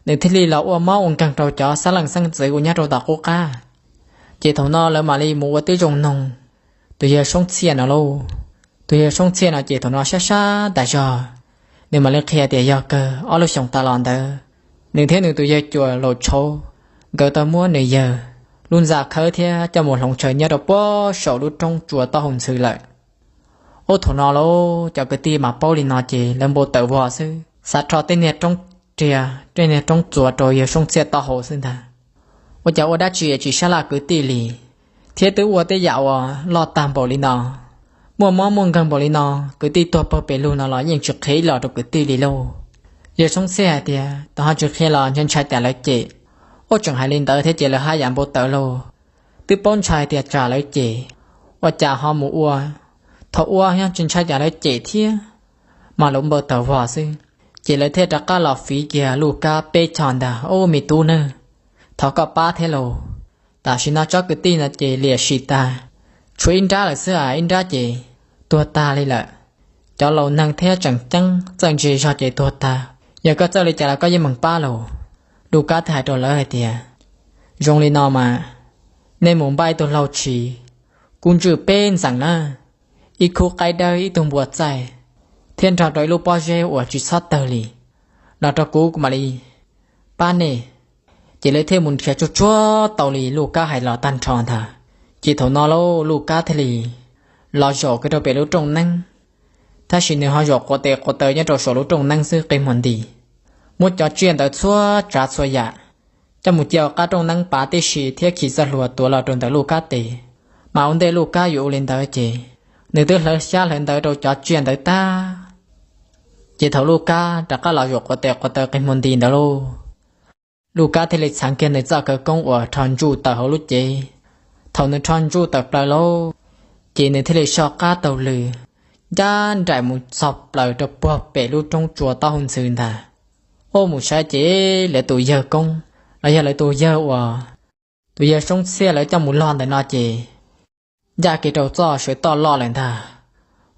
nws thiaj li los ua mob ua nkeeg rau cov xeeb leej xeeb ntxwv uas nyob rau tom qub qab. Ces thaum no lawv mam li mus ua tib zoo noog tus yawg Soob Txhiaj no lauj. Tus yawg Soob Txhiaj no ces thaum no sab sab tas zog, nws mam li qhia tias yog kawg ob lub xyoos tas los ntawd, nws thiab nws tus yawg cuas Laus Tshauv, nkawd tau muab nws yawg lub ntxa khawb thiab coj mus hloov chaw nyob rau puag saum lub roob tsua taub hau ntxhw lawm. Ub, thaum no lauj, cov kwv tij mas paub li no ces lawv npau taws vog xwb, xav rho tej niag roob riag tej niag roob txuas rau yawg Soob Txhiaj taub hau xwb ntag. Ua cas ua dab tsi tsis sab laj kwv tij li, thiab twb ua tej yam uas loj tag npaum li no, muaj mob muaj nkeeg npaum li no, kwv tij tuag pawg pes lug no los yeej tsis qhia ib los rau kwv tij li lauj. Yawg Soob Txhiaj hais tias tau ho tsis qhia los ntshai ntshai cas lawv cem. Ub, tseem hais li ntawd thiab ces lawv haj yam npau taws lauj. Twb paub ntshai tias tsam lawv cem, ua cas ho mus ua, thaum ua yog tsis ntshai cas lawv cem thiab, mas lawv npau taws vog xwb. Ces lawv thiaj rov qab los fiv kiag Lub Kab peb choj ntag, Ub, me tub nawb, thov koj pab thiab lauj. Tam sim no tsob kwv tij no ces liam sim tag, tshuav ib nrab lawm xwb a, ib nrab ces tuag tag li lawm. Cov laus neeg thiab tseem ceeb txawj ntse zog ces tuag tag, yog koj txawj li cas los koj yeej meem pab lauj. Lub Kab thiaj hais rau lawv hais tias, Zoo li no mas, nej mus npaj ib tug lau tshis, kub ntswj peb ntxees na, ib khub qaib dawb, ib tug npua txaij, thiab nrog rau ib lub pob zeb uas tsis txhob tawg li, los rau kuv, kuv mam li pab nej. Ces lawv thiaj mus nrhiav tsuag tsuag tau li Lub Kab hais los tag nrho ntag. Ces thaum no lauj, Lub Kab thiaj li los zaum kiag rau pem lub rooj neeb, tab sis nws ho zaum quav tes quav taw nyob rau saum lub rooj neeb xwb qi muag nti. Muab cov tsiaj ntawd txhua tsav txhua yam coj mus cia hauv qab rooj neeb pav tib si thiab khi txoj hlua tuav los rau ntawm Lub Kab tes. Mas ua ntej Lub Kab yuav ua li ntawd ces nws twb hlawv xyab hlawv ntawv rau cov tsiaj ntawd tag. Ces thaum Lub Kab rov qab los zaum quav tes quav taw qi muag nti ntawd lauj, Lub Kab thiaj li txheev kiag nws txoj khawv koob uas rho ntsuj tawm hauv lub cev. Thaum nws rho ntsuj tawm plaws lauj, ces nws thiaj li soj qab taug lw ncaj nraim mus txog plaws rau puag pem lub roob tsua taub hau ntxhw ntag. Ub, mus saib ces lawv tus yawg koob, los yog lawv tus yawg uas tus yawg Soob Txhiaj lawv coj mus log ntawm no ces ncaj kiag rau txoj saw toj loj lawm ntag.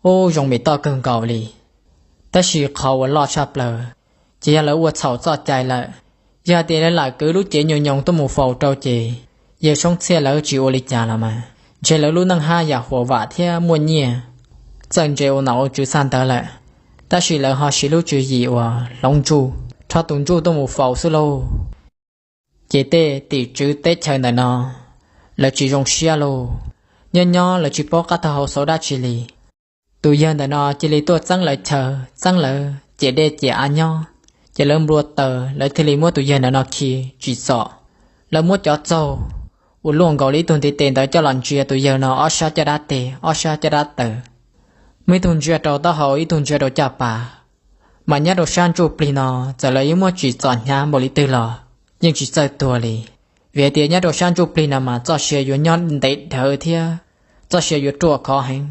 Ub, zoo mem toj kawg nkaus li. Tab sis qhov uas loj tshaj plaws ces yog lawv ua txhaum txoj cai lawm. Yog hais tias lawv lam kwv lub cev nyoos nyoos tuaj mus faus rau ces yawg Soob Txhiaj lawv tsis ua li cas los mas ntshe lawv lub neej haj yam huam vam thiab muaj nyiaj, txawj ntse ua nom ua tswv txog ntawd lawm. Tab sis lawv ho siv lub tswv yim uas hloov ntsuj, rho tus ntsuj tuaj mus faus xwb lauj. Ces tej tim tswv teb chaws ntawm no lawv tsis zoo siab lauj, nyob nyob lawv tsis paub qab taug hau xauv dab tsi li. Tus yawg ntawm no cia li tuaj txeeb lawv chaw, txeeb lawv ciam dej ciam av nyob, ces lawv nplua taws, lawv thiaj li muab tus yawg ntawm no khi tsim txom. Lawv muab cov txaug uas luaj nkaus li ib tug ntiv tes ntawd coj los ntsia tus yawg no ob sab caj dab tes, ob sab caj dab taw, muaj ib tug ntsia rau taub hau, ib tug ntsia rau caj pas, Mas nyob rau sab ntsuj plig no, txawm lawv yuav muaj tsim txom hnyav npaum li twg los yeej tsis txawj tuag li, vim hais tias nyob rau sab ntsuj plig no mas txoj sia yuav nyob ntev dhawv thiab txoj sia yuav ruaj khov heev.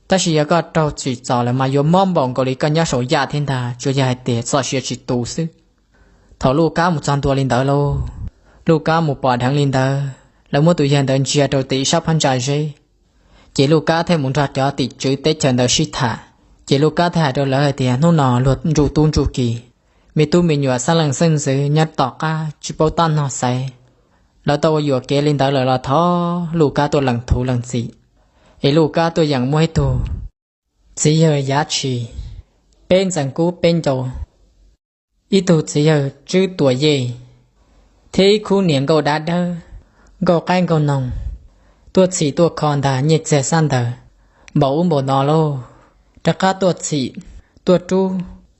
Tab sis yog koj raug tsim txom lawm mas yuav mob npaum nkaus li koj nyob saum yaj thiab ntag, tsuas yog hais tias txoj sia tsis tu xwb. Thaum Luj Kab mus txog ntua li ntawd lauj, Luj Kab mus pom dheev li ntawd, lawv muab tus yawg ntawd ntsia rau tim sab phab ntsa zeb. Ces Luj Kab thiaj mus nrog cov tim tswv teb chaws ntawd sib tham. Ces Luj Kab thiaj hais rau lawv hais tias, hnub no luag ntsuj tub ntsuj ki, me tub me nyuam xeeb leej xeeb ntxwv nyob tom qab tsis paub tab nog xaiv, lawv tau ua yuam kev li ntawd lawm los thov Luj Kab tuaj lees thuv lees txim, es Luj Kab tuaj yeem muab ib tug txiv yawg Yav Tshis, peb ntxees kub peb ncau, ib tug txiv yawg Tswb Tuam Yej, thiab ib khub niam nkauj dab dawb, nkauj qaib nkauj noog, tuaj txhim tuaj kho ntag nyiaj txiag xab ntawv npaum ub npaum no lauj. Rov qab tuaj txhim, tuaj rub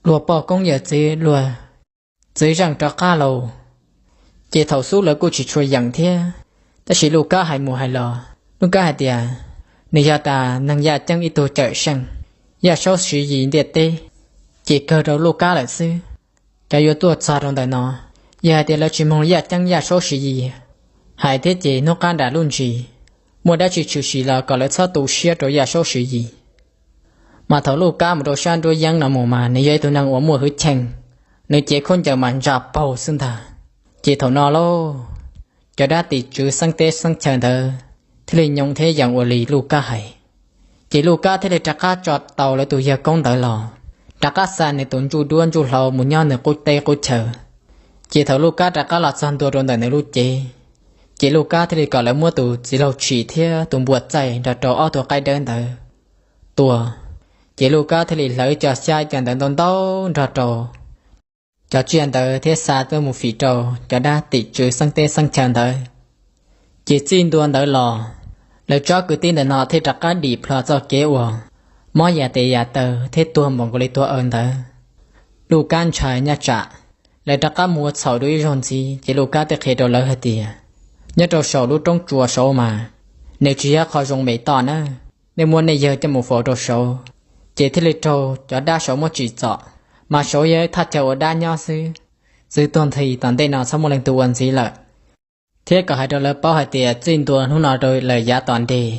luag poj koob yawm txwv, luag txwv zeej rov qab lauj. Ces thaum xub lawv kuj tsis tshua yeem thiab, tab sis Luj Kab hais mus hais los, Luj Kab hais tias, nws yog tas neeg yaj ceeb ib tug cawm seej, yaj saub siv yis ntiaj teb, ces kawg rau Luj Kab lawm xwb. Cov yuav tuaj txog rau ntawm no, yog hais tias lawv tsis mloog yaj ceeb yaj saub siv yis hais thiab ces hnub qab nram lub ntsis muaj dab tsi tshwm sim los kom lawv txhob tu siab rau yaj saub siv yis. Mas thaum Luj Kab mus rau sab nruab yeeb no mus mas nws yog ib tug neeg uas muaj hwj chim, nws cev khaub ncaws mas ntsa paug xwb ntag. Ces thaum no lauj, cov dab tim tswv xeeb teb xeeb chaw ntawd thiaj li nyooj thiab yeem ua li Luj Kab hais. Ces Luj Kab thiaj li rov qab tso tau lawv tus yawg koob ntawd los, rov qab xa nws tus ntsuj duab ntsuj hlauv mus nyob nws qub teb qub chaw. Ces thaum Luj Kab rov qab los txog ntua rau ntawm nws lub cev, ces Luj Kab thiaj li kom lawv muab tus txiv laug tshis thiab tus npua txaij nrog rau ob tug qaib dawb ntawd tua. Ces Luj Kab thiaj li hlawv cov xyab cov ntawv ntau ntau nrog rau cov tsiaj ntawd thiab xa tuaj mus fim rau cov dab tim tswv xeeb teb xeeb chaw ntawd. Ces txij ntua ntawd los, lawv tsob kwv tij ntawm no thiaj rov qab dim plho txoj kev uas mob yam tes yam taw thiab tuag npaum nkaus li tuag aws ntawd. Luj Kab ntshai nyaj tsam lawv rov qab mus ua txhaum dua ib zaug ntxiv, ces Luj Kab thiaj qhia rau lawv hais tias, nyob rau saum lub roob tsua saud mas nws tsis yog qhov zoo me toj na, nej muab nej yawg coj mus faus rau saud, ces thiaj li raug cov dab saud muab tsim txom. Mas saud yog thaj chaw ua dab nyob xwb, txwv tuag nthi tom ntej no txhob muaj leej twg ua ntxiv lawm. Thiab kom hais rau lawv paub hais tias txij ntua hnub no rau lawm yav tom ntej,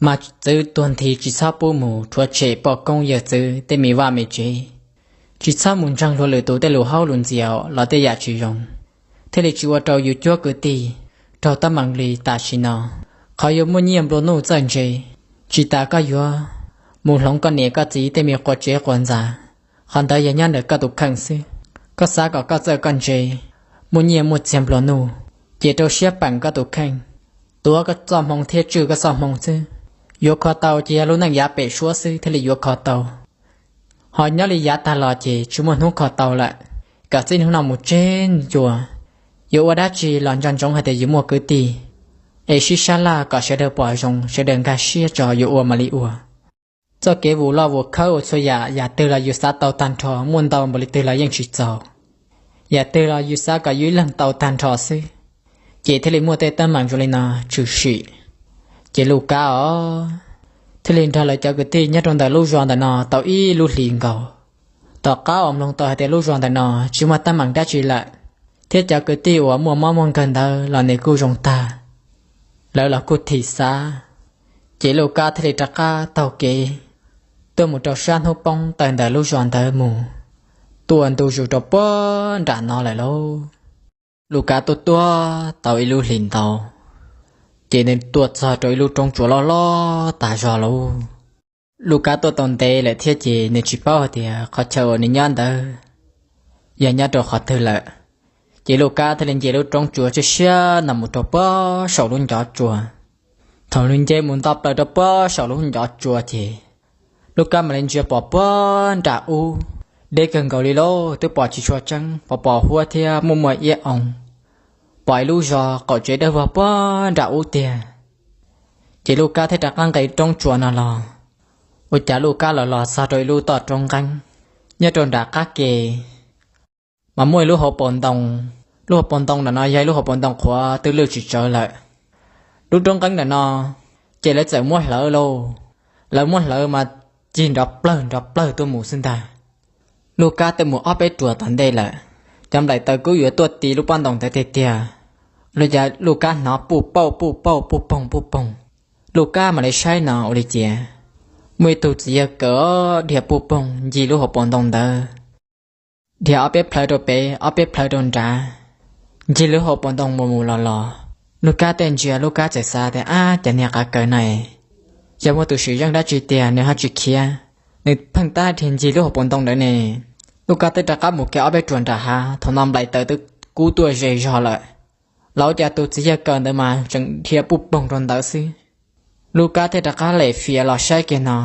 mas txwv tuag nthi tsis txhob pub mus rhuav tshem poj koob yawg txwv tej me vaj me tsev, tsis txhob mus ntseeg luag lwm tus tej lus haub lus ntxias los tej yam tsis zoo, thiaj li tsis ua rau yus cuab kwv tij raug teeb meem li tam sim no. Qhov yuav muaj nyiaj nplua nuj txawj ntse, tsis tas koj yuav mus hloov koj niam koj txiv tej me quas tsev quas ntxa, qhov ntawd yog nyob ntawm koj tus kheej xwb. Koj xav kom koj txawj koj ntse, muaj nyiaj muaj txiag nplua nuj, ces rau siab peem koj tus kheej, tuav koj txoj hmoo thiab tswj koj txoj hmoo xwb. Yuav kho tau ces yog lub neej yav pem suab xwb thiaj li yuav kho tau, ho nyob li yav tag los ces tsis muaj hnub kho tau lawm. Kom txij hnub no mus tseg ncua, yuav ua dab tsi los nco ntsoov hais tias yus muaj kwv tij, es sib sab laj kom sawv daws pom zoo, sawv daws nkag siab tso yuav ua mam li ua. Txoj kev vus loj vus khawb ua txhua yam, yam twg los yus xav tau tag nrho, muaj ntau npaum li twg los yeej tsis txaus. Yam twg los yus xav kom yus ib leeg tau tag nrho xwb, ces thiaj li muaj tej teeb meem zoo li no tshwm sim. Ces Luj Kab os, thiaj li nrog lawv cov kwv tij nyob rau ntawm lub zos ntawm no tau ib lub hlis nkaus. Tom qab uas mloog tau hais tias lub zos ntawm no tsis muaj teeb meem dab tsi lawm, thiab cov kwv tij uas muaj mob muaj nkeeg ntawd los nws kuj zoo tag, lawv los kuj thim xav. Ces Luj Kab thiaj li rov qab taug kev tuaj mus rau sab hnub poob tawm ntawm lub zos ntawd mus, tuaj ntu zus rau puag nram no lawm lauj. Luj Kab tuaj tuaj tau ib lub hlis ntau, ces nws tuaj txog rau ib lub roob tsuas loj loj tas zog lauj. Luj Kab tuaj tau ntev lawm thiab ces nws tsis paub hais tias qhov chaw uas nws nyob ntawd yog nyob rau qhov twg lawm. Ces Luj Kab thiaj li nce lub roob tsuas tshiab tshiab no mus rau puag saum lub ncov tsua. Thaum nws nce mus nto plaws rau puag saum lub ncov tsua ces Luj Kab mam li ntsia pom puag nram ub, deb kawg nkaus li lauj, twb pom tsis tshua tseeb, pom pom huab thiab muaj muaj iab oo, pom ib lub zos qaum tsev dawb vog puag nram ub tiag. Ces Luj Kab thiaj rov qab nqis roob tsua no los. Ua cas Luj Kab los los txog rau ib lub toj roob nqeeb nyob rau nram qab ke, mas muaj ib lub hauv paus ntoo. Lub hauv paus ntoo ntawm no yog ib lub hauv paus ntoo qhuav twb lwj tsis tsawv lawm. Lub roob nqeeb ntawm no ces lawv txawm muab hlawv lauj. Lawv muab hlawv mas cig nrov plawg nrov plawg tuaj mus xwb ntag. Lub kab twb mus ob peb ruam tom ntej lawm, cov nplaim taws kub yuav tuaj ti lub pob ntoo ntawd tiag tiag. Ua li cas Lub Kab hnov puj pauj puj pauj puj poog puj poog. Lub Kab mam li saib no ua li cas muaj ib tug txiv yawg kawm dhia puj poog ncig lub hauv paus ntoo ntawd, dhia ob peb plhaw rau pem ob peb plhaw rau nrad, ncig lub hauv paus ntoo mus mus los los. Lub Kab tej ntsia, Lub Kab txawm xav tias, Ab, cas niag qav kaws no es yog muaj tus sim zeej dab tsi tiag nws ho tsis khiav, nws pheej tab dhia ncig lub hauv paus ntoo ntawd ne. Lub Kab twb rov qab mus kiag ob peb ruam nram hav, thaum no nplaim taws twb kub tuaj ze zog lawm, los ua cas tus txiv yawg kawm ntawd mas tseem dhia puj poog rau ntawd xwb. Lub Kab thiaj rov qab lem fiav los saib kiag no,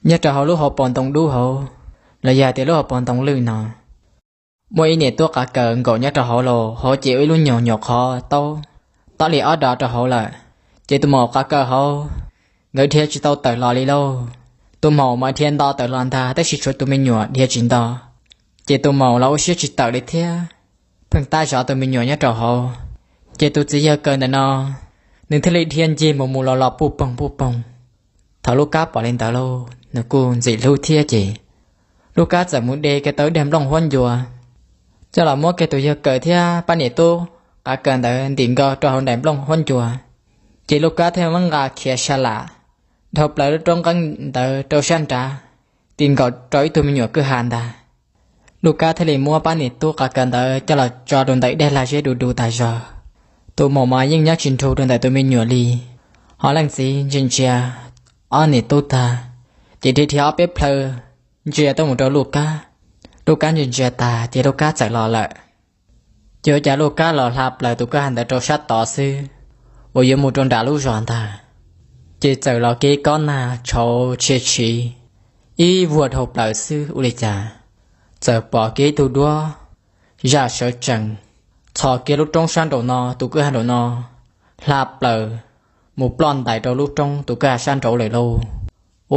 nyob rau hauv lub hauv paus ntoo dub hauv, los yog tias lub hauv paus ntoo lwj no, muaj ib niam tub qav kaws nkaum nyob rau hauv los hauv ces ua ib lub nyuag nyuam qhov taub, tob li ob dos rau hauv lawm. Ces tus maum qav kaws hauv, nkawd dhia tsis tau tawm los li lauj. Tus maum mas dhia nto tawm los ntag, tab sis tshuav tus me nyuam dhia tsis nto, ces tus maum los ua siab tsis tawm li thiab, pheej tab zov tus me nyuam nyob rau hauv. Ces tus txiv yawg kawm ntawm no, nws thiaj li dhia ncig mus mus los los puj poog puj poog. Thaum Lub Kab pom li ntawd lauj, nws kuj ntxim hlub thiab ces Lub Kab txawm mus de kiag tau ib daim nplooj huab ncua coj los muab kiag tus yawg kawm thiab pab niam tub qav kaws ntawd ntim nkaus rau hauv daim nplooj huab ncua. Ces Lub Kab thiaj muab nqa khiav sa lam dhau plaws lub roob nqeeb ntawd rau sab nrad, ti nkaus rau ib tug me nyuam kwj ha ntag. Lub Kab thiaj li muab pab niam tub qav kaws ntawd coj los tso rau ntawm ib daim lag zeb du du tas zog. Tus maum mas yeej nyob tsis nrug rau ntawm tus me nyuam li, ho leej txiv ntsia ntsia ob niam tub tag, ces dhia dhia ob peb plhaw ntsia tuaj mus rau Lub Kab. Lub Kab ntsia ntsia tas ces Lub Kab txawm los lawm. Ces ua cas Lub Kab los hla plaws tus kwj ha ntawd rau sab tod xwb, uas yuav mus rau nram lub zos ntag, ces txawm los kiag kob nag tshauv tshia tshiv ib vuag dhau plaws xwb ua li cas txawm pom kiag ib tug duab zaj sawv tsees txhos kiag lub roob sab nraum no tus kwj ha nraum no, hla plaws mus ploj ntais rau lub roob tus kwj ha sab nraud lawm lauj.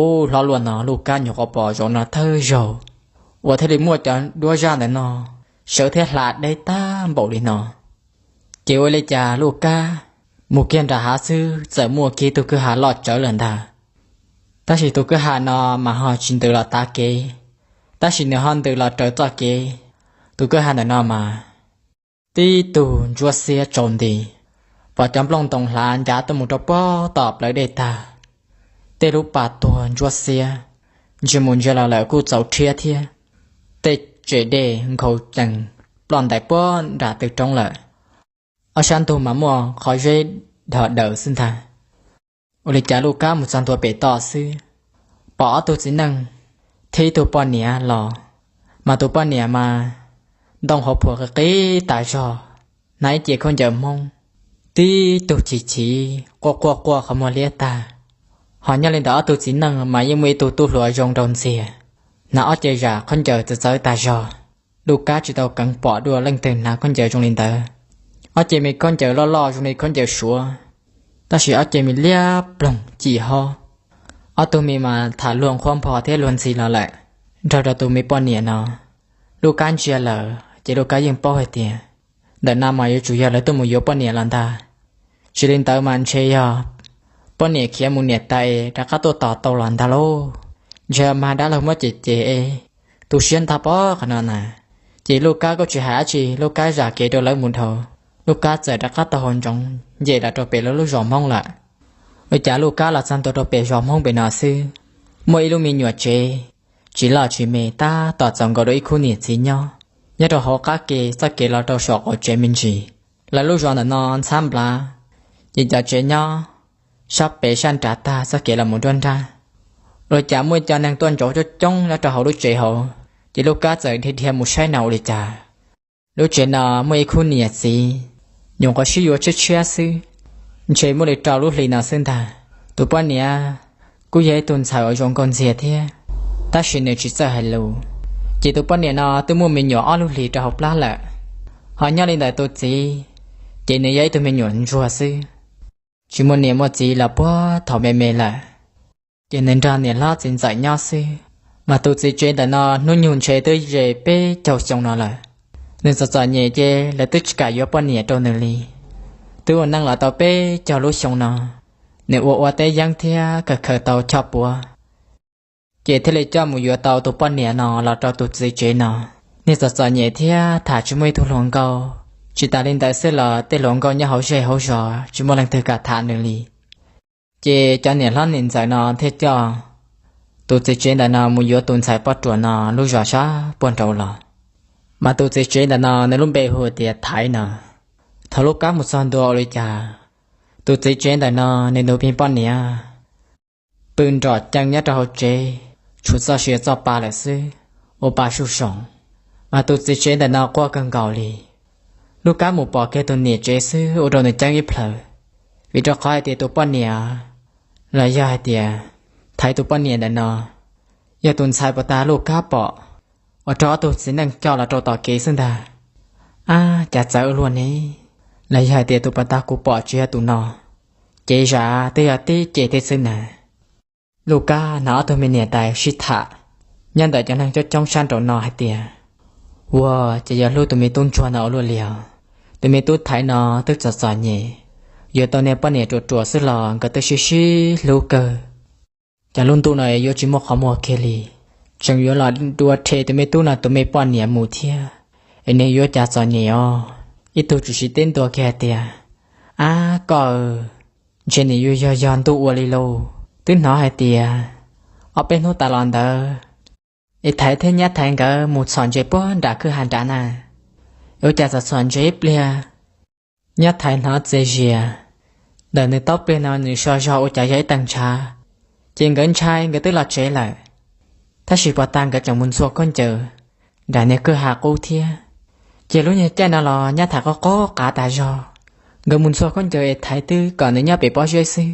Ub, hlob luaj no, Lub Kab nyuam qhuav pom zaum no thawj zaug uas thiaj li muaj cov duab zaj ntawm no sawv thiab hla deb tag npaum li no. Ces ua li cas Lub Kab mus kiag nram hav xwb txawm muaj kiag tus kwj ha loj tsawv lawm ntag. Tab sis tus kwj ha no mas ho tsis ntws los tav kev, tab sis nws ho ntws los raws txoj kev. Tus kwj ha ntawm no mas tib tug ntsuab xiab tsaus nti, pom cov nplooj ntoo hlav ncav tuaj mus rau pem tom plawv dej tag, tej lub pas tuag ntsuab xiab, ntsia mus ntsia los lawm kuj txaus rhiab thiab. Tej tsev dej nkhaus cees ploj ntais puag nram tw roob lawm, ob sab ntug mas muaj qhov zeb dhos daws xwb ntag. Ua li cas Lub Kab mus txog ntua pem toj xwb, pom ob tug txiv neej thiab ib tug poj niam los, mas tus poj niam mas ntoo hauv phuam qis qis tas zog, hnav ib ce khaub ncaws Hmoob, tib tug chim chim quaj quaj quaj qhov muag liab tag. Ho nyob li ntawm ob tug txiv neej mas yeej muaj ib tug tub hluas zoo nraug ntxiag, hnav ob ce zam khaub ncaws txawv txawv tag zog. Lub Kab tsis tau keev pom dua leej twg hnav khaub ncaws zoo li ntawd. Ob ce me khaub ncaws loj loj zoo li khaub ncaws Suav, tab sis ob ce me liab ploog cim hob. Ob tug me mas tham luag nqhuab npho thiab luag ntxhi los lawm, nrog rau tus me poj niam no. Lub Kab ntsia lawm ces Lub Kab yeej paub hais tias ntawm no mas yuav tsum yog lawv tuaj mus yuav poj niam los ntag. Tsis li ntawd mas ntshe yog poj niam khiav mus niam tais rov qab tuaj tos tau los ntag lauj. Ntshe mag dab laug muab cem cem es tu siab ntag pob qhov no na. Ces Lub Kab kuj tsis hais dab tsi, Lub Kab zam kev rau lawv mus dhau. Lub Kab txawm rov qab taug hau ntsoov nce los rau pem lawv lub zos Hmoob lawm. Ua cas Lub Kab los txog ntua rau pem zos Hmoob pem no xwb, muaj ib lub me nyuam tsev tsis loj tsis me tab tom txaus nkaus rau ib khub niam txiv nyob, nyob rau hauv qab ke txoj kev los rau saum qaum tsev me ntsis. Lawv lub zos ntawm no ntxhab nplav, ces cov tsev nyob sab pem sab nrad tag txoj kev los mus nruab nrab. Ua li cas muaj ib co neeg tuaj ntsoov coob coob nyob rau hauv lub tsev hauv, ces Lub Kab txawm dhia dhia mus saib no ua li cas. Lub tsev no muaj ib khub niam txiv nyuam qhuav sib yuav tshiab tshiab xwb, ntshe muaj li rau lub hli no xwb ntag. Tus poj niam kuj yog ib tug ntxhais uas zoo nkauj ntxiag thiab, tab sis nws tsis txawj hais lus, ces tus poj niam no twb muaj me nyuam ob lub hlis rau hauv plab lawm. Ho nyob li ntawm tus txiv, ces nws yog ib tug me nyuam ntsuag xwb, tsis muaj niam muaj txiv los puag thaum me me lawm, ces nws nrog niam hlob txiv ntxawm nyob xwb. Mas tus txiv tsev ntawm no hnub nyoog ntshe twb ze peb caug xyoo no lawm. Nws txom txom nyem ces lawv twb tsis kam yuav poj niam rau nws li. Twb ua neej los tau peb caug lub xyoo no, nws ua ua teb yeeb thiab khaws khaws tau choj puav. ces thiaj li coj mus yuav tau tus poj niam no los rau tus txiv tsev no. Niag txom txom nyem thiab tham tsis muaj ib tug hluas nkauj, tsis tas li ntawd xwb los tej hluas nkauj nyob hauv zej hauv zos tsis muaj leej twg kam tham nws li. Ces cov niam hlob niam ntxawm no thiaj coj tus txiv tsev ntawm no mus yuav tus ntxhais poj ruam no lub zos sab puag nraud los. Mas tus txiv tsev ntawm no nws lub npe hu tias Thaiv no. Thaum Lub Kab mus txog ntua ua li cas, tus txiv tsev ntawm no nws tus me poj niam pw nrom cees nyob rau hauv tsev, tshuav txoj sia txoj pa lawm xwb, ua pa suj soom. Mas tus txiv tsev ntawm no quaj kawg nkaus li. Lub Kab mus pom kiag tus niam tsev xwb ua rau nws ceeb ib plhaws, vim rau qhov hais tias tus poj niam los yog hais tias Thaiv tus poj niam ntawm no yog tus ntxhais puag ta Lub Kab pom, uas raug ob tug txiv neej coj los rau tom kev xwb ntag. Ab, cas txawv ua luaj ne, los yog hais tias tus puag ta kuv pom tsis yog tus no, ces zam twb yog tib ce thiab xwb na. Lub Kab hnav ob tug me niam tais sib tham nyob ntawm cov neeg coob coob sab nraum no hais tias, ua, ces yog hlub tus me tub ntsuag no ua luaj li os. Tus me tub Thaiv no twb txom txom nyem, yuav tau niag poj niam ruam ruam xwb los nkawd twb sib sib hlub kawg. Cas lub ntuj no yuav tsis muaj qhov muag kiag li, tseem yuav los dua rhe tus me tub no tus me poj niam mus thiab, es nws yuav cas txom nyem os. Ib tug tshwm sim teb ntua kiag hais tias, ab koj, ntshe nws yuav yog yog ntuj ua li lauj. Twb hnov hais tias ob peb hnub tas los ntawd es Thaiv thiab nyab Thaiv nkawd mus txhom ntses puag nram kwj ha nrad na, ua cas txawm txhom ntses ib pliag, nyab Thaiv hnov txias zias, ntawm nws taub plig no nws so zog ua cas yog ib tee ntshav, ces nkawd ntshai nkawd twb los tsev lawm. Tab sis puag ta nkawd tseem mus ntxhua khaub ncaws nram niag kwj ha qub thiab. Ces lub nyuag caij no los nyab Thaiv qaug qaug qav tas zog, nkawd mus ntxhua khaub ncaws es Thaiv twb kom nws nyob pem pob zeb xwb,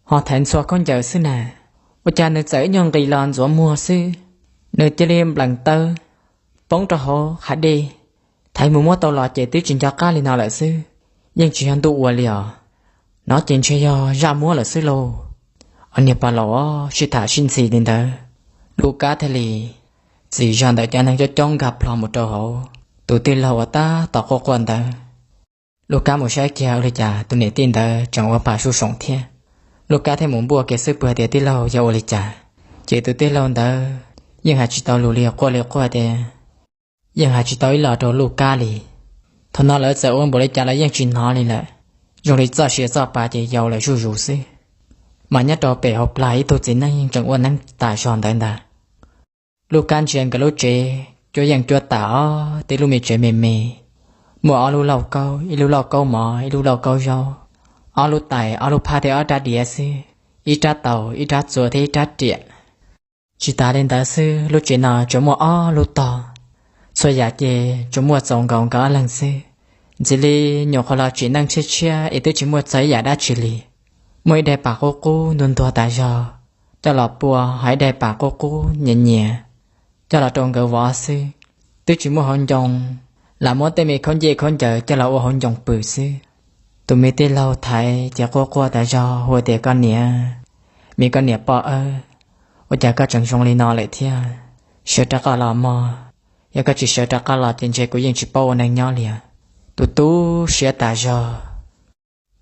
ho Thaiv ntxhua khaub ncaws xwb na, ua cas nws txawm ib nyuag nqis los ntxuav muag xwb, nws cia li nplees taw poob rau hauv hav dej. Thaiv mus muab tau los ces twb tsis nco qab li no lawm xwb, yeej tsis yog ntuj ua li os. No ces ntshe yog zaj muab lawm xwb lauj. Ob niag pog laus sib tham sib ntxhi li ntawd, Lub Kab thiaj li txim zog ntawm cov neeg coob coob nkag plho mus rau hauv tus tij laug uas tab tom quaj quaj ntawd. Lub Kab mus saib kiag ua li cas tus niam tij ntawd tseem ua pa suj soom thiab. Lub Kab thiaj mus npuaj kiag xub pwg tias tij laug yog ua li cas, ces tus tij laug ntawd yeej hais tsis tau lus li, quaj li quaj tias yeej hais tsis tau ib los rau Lub Kab li. Thaum no lawv txawm ua npaum li cas los yeej tsis hnov li lawm, zoo li txoj sia txoj pa ces yau lawm zuj zus xwb. Mas nyob rau pem hauv plag ib tug txiv neej tseem ua neeb tas zog ntawd ntag. Lub Kab ntsia nkawd lub tsev cuab yeej cuab tas ob tib lub me tsev me me, muaj ob lub lauj kaub, ib lub lauj kaub mov ib lub lauj kaub zaub, ob lub tais ob lub phab thiab ob rab diav xwb, ib rab taus ib rab txuas thiab ib rab riam. Tsis tas li ntawd xwb, lub tsev no tsuas muaj ob lub tog, txhua yam ces tsuas muaj txaus nkaus nkawd ob leeg xwb. Ntxiv li nyuam qhuav los tsim neej tshiab tshiab es twb tsis muaj txog ib yam dab tsi li. Muaj ib daim pam qub qub ntuag ntuag tas zog coj los pua, ho ib daim pam qub qub nyias nyias coj los rau nkawd vov xwb. Twb tsis muaj hauv ncoo, lam muab tej me khaub ncej khaub ncaws coj los ua hauv ncoo pw xwb. Tus me tij laug Thaiv ces quaj quaj tas zog hu tias, koj niam, me koj niam poj aw, ua cas koj tseem zoo li no lawm thiab? Sawv rov qab los mog, yog koj tsis sawv rov qab los ces ntshe kuv yeej tsis paub ua neej nyob li. Tus tub siab tas zog.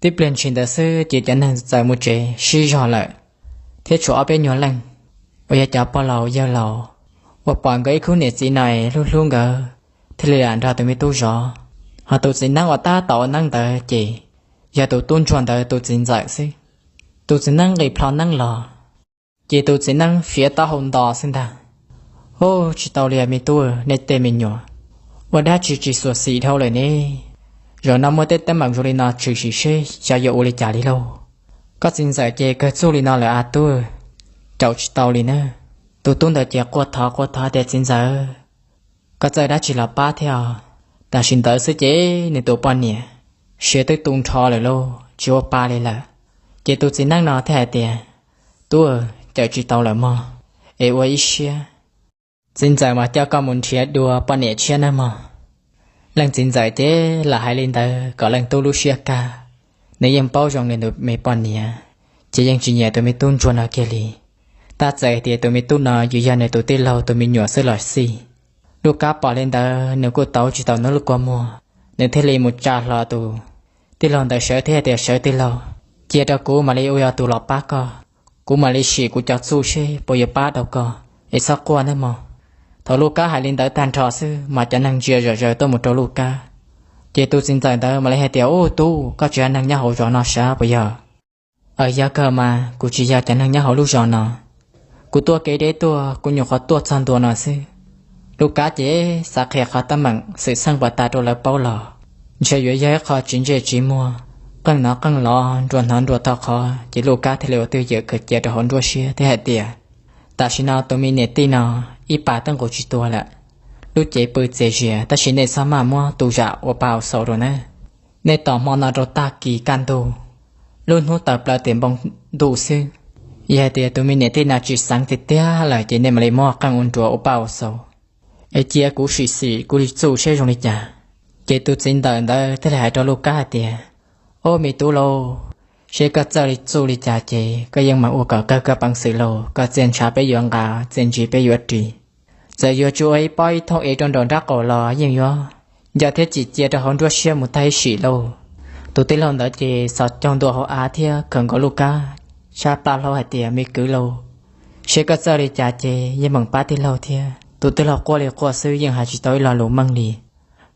Tib pliag ntshis ntawd xwb ces cov neeg txawm mus tsev sib zog lawm, thiab tshuav ob peb nyuag leej uas yog cov pog laus yawg laus uas pom nkawd ib khub niam txiv no hlub hlub nkawd thiaj li lam nrog tus me tub zov. Ho tus txiv neeb uas tab tom ua neeb ntawd ces yog tus tub ntsuag ntawd tus txiv ntxawm xwb. Tus txiv neeb nqis plho neeb los ces tus txiv neeb fiav taub hau nto xwb ntag. Ub, tsis tau li me tub, nej tej me nyuam ua dab tsi tsis xuas xim dhau lawm ne? Zaum no muaj tej teeb meem zoo li no tshwm sim seb xyov yuav ua li cas li lauj. Koj txiv ntxawm ces kawg txuj li no lawm a tub, caum tsis tau li na. Tus tub ntawd ces quaj thov quaj thov tias, txiv ntxawm, koj txawj dab tsi los pab thiab os. Tam sim ntawd xwb ces nws tus poj niam siav twb tu nrho lawm lauj, tsis ua pa li lawm. Ces tus txiv neeb no thiaj hais tias, tub, caum tsis tau lawm mog, es ua ib siab, txiv ntxawm mas coj koj mus nrhiav dua poj niam tshiab nawb mog. Leej txiv ntxawm ces lam hais li ntawd kom leej tub lub siab kaj. Nws yeej paub zoo nws tus me poj niam, ces yeej tsis nyiam tus me tub ntsuag no kiag li. Tab txawm tias tus me tub no yuav yog nws tus tij laug tus me nyuam xwb los xij. Lub Kab pom li ntawd nws kuj tau tsis tau nws lub kua muag, nws thiaj li mus tsa hlo tus tij laug ntawd sawv thiab tias, sawv tij laug, cia rau kuv mam li ua tus los pab koj. Kuv mam li sim kuv cov txuj seb puas yuav pab tau koj, es txhob quaj nawb mog. Thaum Lub Kab hais li ntawd tag nrho xwb mas cov neeg ntsia zom zaws tuaj mus rau Lub Kab. Ces tus txiv ntxawm ntawd mam li hais tias, Ub tub, koj tsis yog neeg nyob hauv zos no sav puas yog? Aws, yog kawg mas, kuv tsis yog cov neeg nyob hauv lub zos no. Kuv tuaj kev deb tuaj, kuv nyuam qhuav tuaj txog ntua no xwb. Lub Kab ces xav qhia qhov teeb meem xwm txheej pas tas rau lawv paub los ntshe yuav yog ib qho tsis ntsej tsis muag, qeej hnov qeej los, nruas hnov nruas tau qhov, ces Lub Kab thiaj li ua twj ywm khaws cia rau hauv nruab siab thiab hais tias, Tam sim no tus me niam tij no ib pas twb nqus tsis tuag lawm. Lub cev pw txias zias, tab sis nej txhob maj muab tu zam ua pa ua xaus rau nawb. Nej tos hmo no rau tag kis kaj ntug, lub hnub tawm plaws tim npoo ntuj xwb. Yog hais tias tus me niam tij no tsis xeev tiag tiag lawm ces nej mam li muab qeej ua nruas ua pa ua xaus, es cia kuv sim sim kuv li txuj seb zoo li cas. Ces tus txiv ntxawm ntawd thiaj li hais rau Lub Kab hais tias, Ob, me tub lauj, seb koj txawj li txuj li cas ces koj yeej meem ua kom kawg koj peev xwm lauj. Koj txiaj ntshav peb yuav nqa, txiaj ntsig peb yuav ris. Txawm yuav tsis ua ib pob ib thooj ev rau nraum nraub qaum los yeej yuav nco thiab cim cia rau hauv nruab siab mus tag ib sim lauj. Tus tij laug ntawd ces xov caug ntua hauv av thiab khawm nkaus Lub Kab sab plab hlaub hais tias, Me kwv lauj, seb koj txawj li cas ces yeej meem pab tij laug thiab. Tus tij laug quaj li quaj xwb yeej hais tsis tau ib lo lus meej li.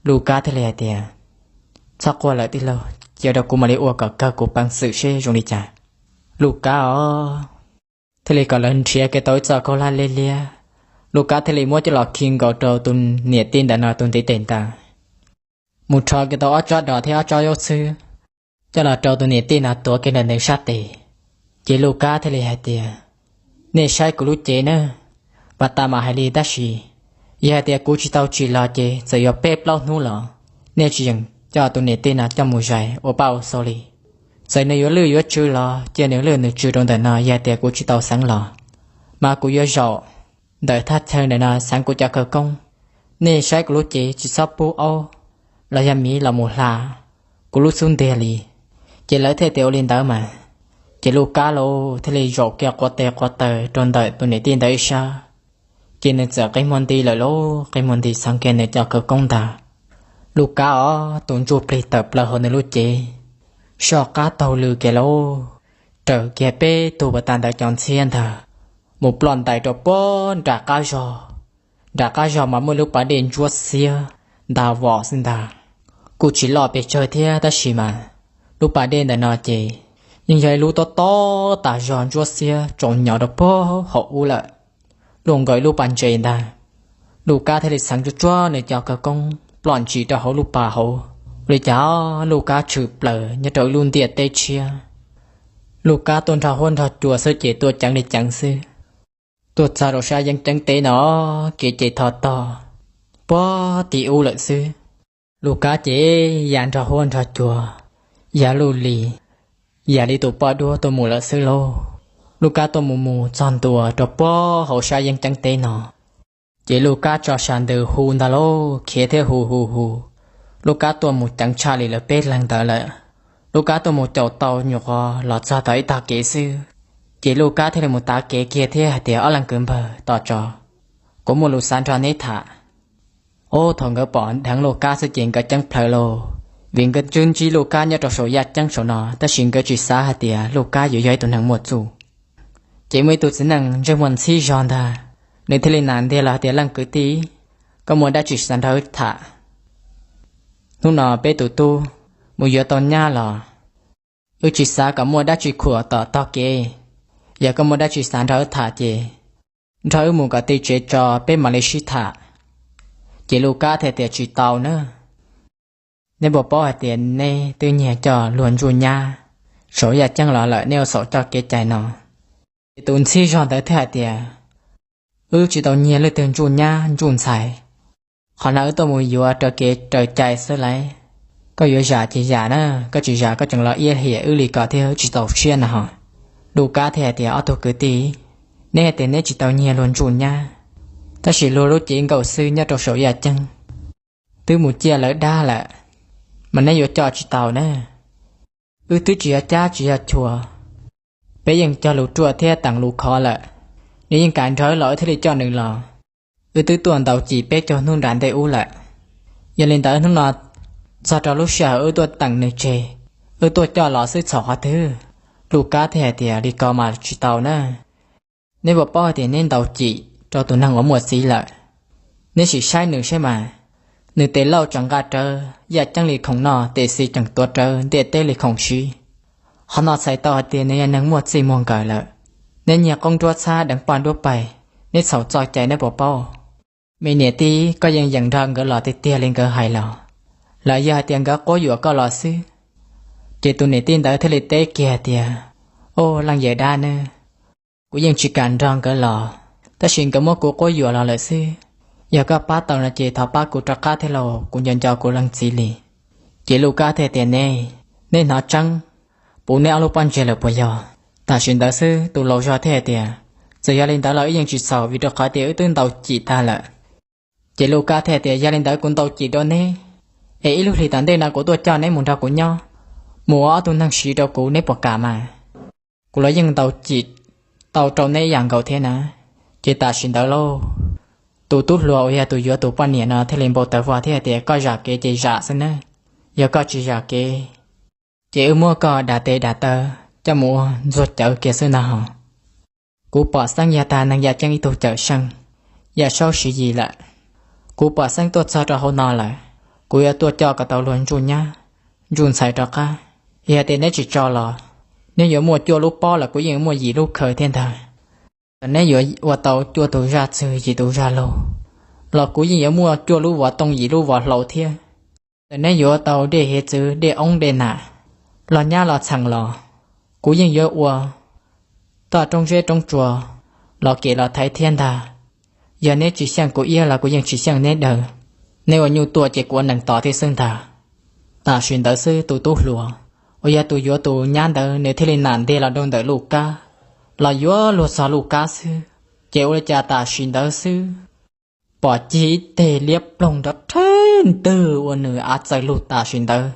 Lub Kab thiaj li hais tias, Txhob quaj lawm tij laug, cia rau kuv mam li ua kom kawg kuv peev xwm seb zoo li cas. Lub Kab os, thiaj li kom lawv nrhiav kiag tau ib txoj khaub hlab liab liab. Lub Kab thiaj li muab coj los khi nkaus rau tus niam tij ntawm no tus ntiv tes ntawd, mus rho kiag tau ob tsob dos thiab ob tsob zaub txhwb coj los rau tus niam tij no tuav kiag ntawm nws sab tes. Ces Lub Kab thiaj li hais tias, Nej saib kuv lub cev na, pas tas mam hais li tab sis yog hais tias kuv tsis tau tsim los ces txawm yuav peb plaub hnub los nej tsis yeem coj tus niam tij no coj mus zais ua paj ua xaus li. Txawm nws yuav lwj yuav tsw los cia nws lwj nws tsw rau ntawm no, yog hais tias kuv tsis tau xeev los mas kuv yuav zaum ntawm thaj chaw ntawm no xeev kuv cov khawv koob. Nej saib kuv lub cev tsis txhob pub aub los yog miv los mus hla kuv lub xub ntiag li. Ces lawv thiaj tias ua li ntawd mas. Ces Lub Kab lauj thiaj li zaum kiag quav tes quav taw rau ntawm tus niam tij ntawd ib sab. Ces nws txawm qi muag nti lawm lauj, qi muag nti xeev kiag nws cov khawv koob ntag. Lub Kab os, tus ntsuj plig tawm plaws hauv nws lub cev, soj qab taug lw kiag lauj, raws kiag peb tug pas tas ntawd cov ntxhiab ntag, mus ploj ntais rau puag nram qab zog. Nram qab zog mas muaj lub pas dej ntsuab xiab ntag vos xwb ntag. Kuj tsis loj pes tsawg thiab tab sis mas lub pas dej ntawm no ces yeej yog ib lub tob tob tas zog ntsuab xiab tsaus nyo rau puag hauv ub lawm, luaj nkaus ib lub pas ntses ntag. Lub Kab thiaj li xeev tsuag tsuag nws cov khawv koob ploj ntsis rau hauv lub pas hauv. Ua li cas Lub Kab tshwm plaws nyob rau ib lub ntiaj teb tshiab. Lub Kab tuaj nrog huab nrog cua xwb ces tuaj ceev li ceev xwb. Tuaj txog rau sab yeeb ceeb teb no, kev ces tho tog puag tim ub lawm xwb. Lub Kab ces ya nrog huab nrog cua, ya luj li, ya li tus poj duab tuaj mus lawm xwb lauj. Lub Kab tuaj mus mus txog ntua rau puag hauv sab yeeb ceeb teb no, ces Lub Kab tso sas ntws hu ntag lauj, khiav thiab hu hu hu. Lub Kab tuaj mus ceev tshaj li lawv peb leeg ntawd lawm. Lub Kab tuaj mus caum tau nyuam qhuav los txog tau ib tog kev xwb, ces Lub Kab thiaj li mus tav kev kiag thiab hais tias, Ob leeg kwv npawg, tos tso, kuv muaj lus xav nrog neb tham. Ub, thaum nkawd pom dheev Lub Kab xwb ces nkawd ceeb plhaws lauj, vim nkawd twb ntsib Lub Kab nyob rau saum yaj ceeb saum no tab sis nkawd tsis xav hais tias Lub Kab yuav yog ib tug neeg muaj txuj. Ces muaj ib tug txiv neej ntsej muag ntxhib zog ntag, nws thiaj li nas ntiag los hais tias, Leej kwv tij, koj muaj dab tsi xav nrog wb tham? Hnub no peb tus tub mus yuav tau nyab los wb tsis xav kom muaj dab tsi khuam tom tog kev. Yog koj muaj dab tsi xav nrog wb tham ces nrog wb mus kom ti tsev tso peb mam li sib tham. Ces Lub Kab thiaj tias, Tsis tau na. Neb puas paub hais tias neb twb nyiag coj luag ntsuj nyab saum yaj ceeb los lawm, neb ua xaum coj kev cai no? Ces tus ntxhib zog ntawd thiaj hais tias, Wb tsis tau nyiag leej twg ntsuj nyab ntsuj ntxhais. Qhov no wb tuaj mus yuav raws kev raws cai xwb lauj. Koj yuav zam ces zam na, koj tsis zam koj tseem los iab hiam wb li ko thiab wb tsis txaus siab na ho. Lub Kab thiaj hais tias, Ob tug kwv tij, neb hais tias neb tsis tau nyiag luag ntsuj nyab, tab sis luag lub cev nkaum xwb nyob rau saum yaj ceeb twb mus ciaj lawv dab lawm, mas neb yuav coj tsis tau na. Wb twb tsis yog cab tsis yog chua, peb yeej cog lus ruaj thiab teem lus khov lawm. Nws yeej kam nrog wb los wb thiaj li coj nws los. Wb twb tuaj ntaus cim peb caug hnub nram ntej ub lawm. Yog li ntawd hnub no txog rau lub sij hawm wb tuaj teem nws tseg, wb tuaj coj los xwb txhaum qhov twg? Lub Kab thiaj hais tias, Li ko mas tsis tau na. Neb puas paub hais tias neb ntaus cim rau tus neeg uas muaj txiv lawm? Neb sim saib nws saib mas, nws tes lauj tseem nqa rawv yaj ceeb li khoom noj, tes xis tseem tuav rawv ntiaj teb li khoom siv. Qhov no txhais tau hais tias nws yog neeg muaj txij muaj nkawm lawm. Neb nyiag qoob nruab txhab deev poj nruab pais, neb txhaum txoj cai neb puas paub? Me niam tij, koj yeej yeem nrog nkawd los tiag tiag li nkawd hais los? Los yog hais tias nkawd quab yuam koj los xwb? Ces tus niam tij ntawd thiaj li teb kiag tias, Au, leej yawm dab ne, kuv yeej tsis kam nrog nkawd los, tab sis nkawd muab kuv quab yuam los lawm xwb. Yog koj pab tau no ces thov pab kuv rov qab thiab lauj, kuv nco nco kuv leej txiv li. Ces Lub Kab thiaj tias, Ne, neb hnov tseeb puv neb ob lub pob ntseg lawm puas yog? Tam sim ntawd xwb tus laus zog thiaj hais tias, Txawm yog li ntawd los wb yeej tsis txhaum, vim rau qhov tias wb twb ntaus cim tag lawm. Ces Lub Kab thiaj tias, Yog li ntawd kuv ntaus cim rau neb, es ib lub hlis tom ntej no kuv tuaj coj neb mus nrog kuv nyob, mus ua ob tug neeg siv rau kuv, neb puas kam mas? Kuv los yeej ntaus cim tau rau neb ib yam nkaus thiab na. Ces tam sim ntawd lauj, tus tub hluas uas yog tus yuav tus poj niam no thiaj li npau taws vog thiab tias, Koj zam kev ces zam xwb na, yog koj tsis zam kev ces wb muab koj dam tes dam taw coj mus ua ntxuag cawv kiag xwb ntag hos. Kuv pom xeeb yog tag neeg yaj ceeb ib tug cawm seej, yaj saub siv yim lawm. Kuv pom xeeb tuaj txog rau hauv no lawm, kuv yuav tuaj coj kom tau luag ntsuj nyab ntsuj ntxhais rov qab. Yog tias neb tsis tso los, neb yuav muaj cuaj lub pob los kuv yeej muaj yim lub khaws thiab ntag. Txawm neb yuav ua tau cuaj tus zaj txwg yim tus zaj laug los kuv yeej yuav muaj cuaj lub vov tooj yim lub vov hlau thiab. Txawm neb yuav tau dej hiav txwv dej oob dej nam los nyab los txheem los, kuv yeej yuav ua toj roob zeb roob tsua los kem los thaiv thiab ntag. Yog neb tsis xyeej kuv iab los kuv yeej tsis xyeej neb daws. Neb ua nyuj tuaj ces kuv ua nees tos thiab xwb ntag. Tam sim ntawd xwb tus tub hluas uas yog tus yuav tus nyab ntawd nws thiaj li nam ntiag los rau ntawm Lub Kab, los yuav luag txog Lub Kab xwb. Ces ua li cas tam sim ntawd xwb pom cig ib teg liab ploog nrov rhawv ntwg ua nws av txawm lug tam sim ntawd.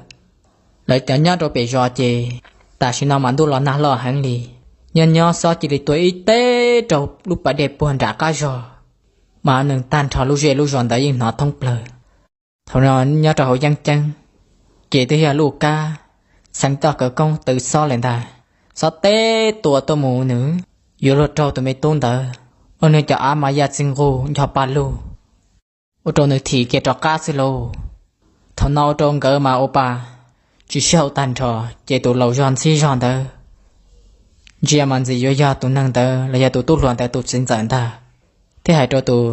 Lawv cov nyob rau pem zos ces tam sim no mas ntuj los nag loj heev li, nyob nyob xob cia li tua ib teg rau lub pas dej puag nram qab zog, mas nws tag nrho lub zej lub zos ntawd yeej hnov thoob plaws. Thaum no nyob rau hauv yeeb ceeb ces twb yog Lub Kab txheev txoj khawv koob tw xob lawm ntag. Xob teb tua tuaj mus nws yuav luag raug tus me tub ntawd, ua nws cov av mas ya txi nqug ncho pa lug, ua rau nws thim kiag rov qab xwb lauj. Thaum no ua rau nkawd mas ua pa tsis sib haum tag nrho, ces tus laus zog ntxhib zog ntawd ntsia mas ntxim yuav yog tus neeg ntawd los yog tus tub hluas ntawd tus txiv ntxawm ntag, thiab hais rau tus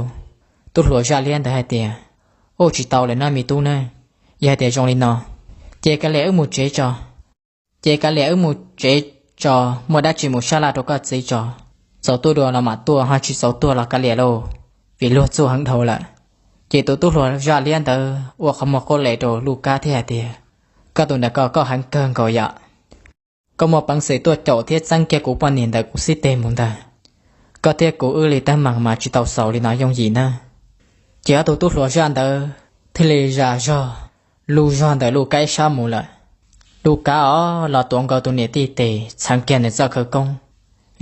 tub hluas zaj liab ntawd hais tias, Ua tsis tau lawm no me tub na, yog hais tias zoo li no ces kav liam wb mus tsev tso. Ces kav liam wb mus tsev tso, muaj dab tsi mus sab laj rau koj txiv tso. Txaus tuaj dua los mam tuaj, ho tsis txaus tuaj los kav liam lauj, vim luag txuj heev dhau lawm. Ces tus tub hluas zaj liab ntawd ua qhov muag qub les rau Lub Kab thiab hais tias, Koj tus ntawm ko koj heev kawg nkaus yom. Koj muaj peev xwm tuaj caum thiab txeeb kiag kuv poj niam ntawm kuv xib teg mus ntag. Koj thiab kuv wb li teeb meem mas tsis tau xaus li no yooj yim na. Ces ob tug tub hluas zaj ntawd thiaj li zam zog lug zog ntawm Lub Kab ib sab mus lawm. Lub Kab os los tuav nkaus tus niam tij tes txheev kiag nws txoj khawv koob,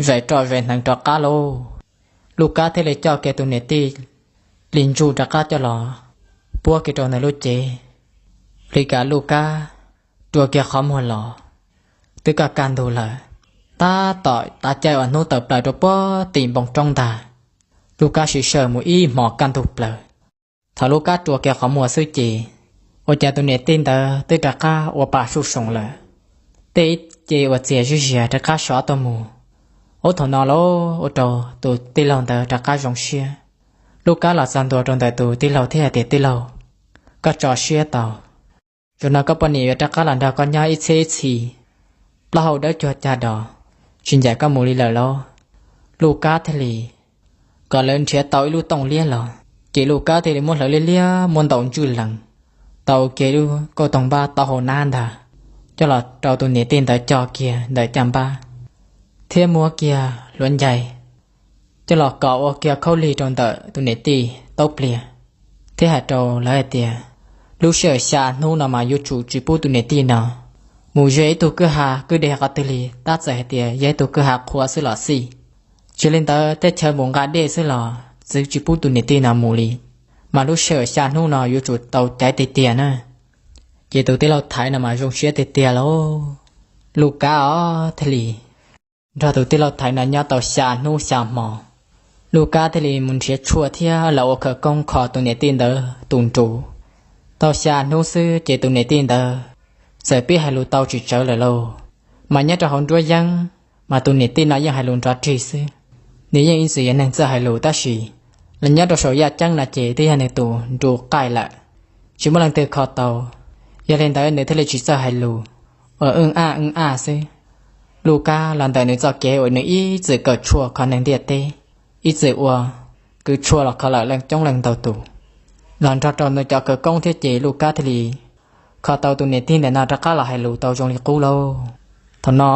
zais roj zais hneev rov qab lauj. Lub Kab thiaj li coj kiag tus niam tij li ntsuj rov qab coj los puab kiag rau nws lub cev. Li cas Lub Kab rua kiag qhov muag los twb kaj kaj ntug lawm, tab tom tav caij uas hnub tawm plaws rau puag tim npoo roob ntag. Lub Kab siv sawm mus ib hmos kaj ntug plaws. Thaum Lub Kab rua kiag qhov muag xwb ces ua cas tus niam tij ntawd twb rov qab ua pa suj soom lawm. Tej ib ce uas txias zib zias rov qab sov tuaj mus. Ub, thaum no lauj ua rau tus tij laug ntawd rov qab zoo siab. Lub Kab los txog ntua rau ntawm tus tij laug thiab hais tias, Tij laug, koj tso siab tau, zaum no koj poj niam yuav rov qab los nrog koj nyob ib txhiab ib txhis, plaub hau dawb cuag cag dos, tsis ncaim koj mus li lawm lauj. Lub Kab thiaj li kom lawv nrhiav tau ib lub tooj liab los, ces Lub Kab thiaj li muab hlawv liab liab muab ntaus ntswj lees, tau kiag lub kauj toog npab tau hau nab ntag, coj los rau tus niam tij ntawd co kiag ntawm caj npab, thiab muab kiag hluav ncaig coj los kom ua kiag khaub lig rau ntawm tus niam tij taub pliag, thiab hais rau lawv hais tias, Lub sij hawm xya hnub no mas yuav tsum tsis pub tus niam tij no mus ze ib tug kwj ha kwj deg qhov twg li, tab txawm hais tias yog ib tug kwj ha qhua xwb los xij. Tsis li ntawd tej chaw mus nqa dej xwb los txwv tsis pub tus niam tij no mus li, mas lub sij hawm xya hnub no yuav tsum tau caiv tiag tiag na. Ces tus tij laug thaiv no mas zoo siab tiag tiag lauj. Lub Kab os thiaj li nrog tus tij laug Thaiv no nyob tau xya hnub xya hmo. Lub Kab thiaj li mus nrhiav tshuaj thiab los ua khawv koob kho tus niam tij ntawd tus nruv. Tau xya hnub xwb ces tus niam tij ntawd txawm pib hais lus tau tsis tsawv lawm lauj. Mas nyob rau hauv nruab yeeb, mas tus niam tij no yeej hais lus nrov rig xwb. Nws yeej ib txwm yog neeg txawj hais lus tab sis los nyob rau saum yaj ceeb no ces twb yog nws tus nruv qaij lawm, tsis muaj leej twg kho tau. Yog li ntawd nws thiaj li tsis txawj hais lus, ua wb aj wb aj xwb. Lub Kab los ntawm nws txoj kev uas nws ib txwm kawm tshuaj kho neeg ntiaj teb, ib txwm ua kwv tshuaj los kho lawm leej coob leej ntau tus, los nrog rau nws cov khawv koob thiab ces Lub Kab thiaj li kho tau tus niam tij ntawm no rov qab los hais lus tau zoo li qub lauj. Thaum no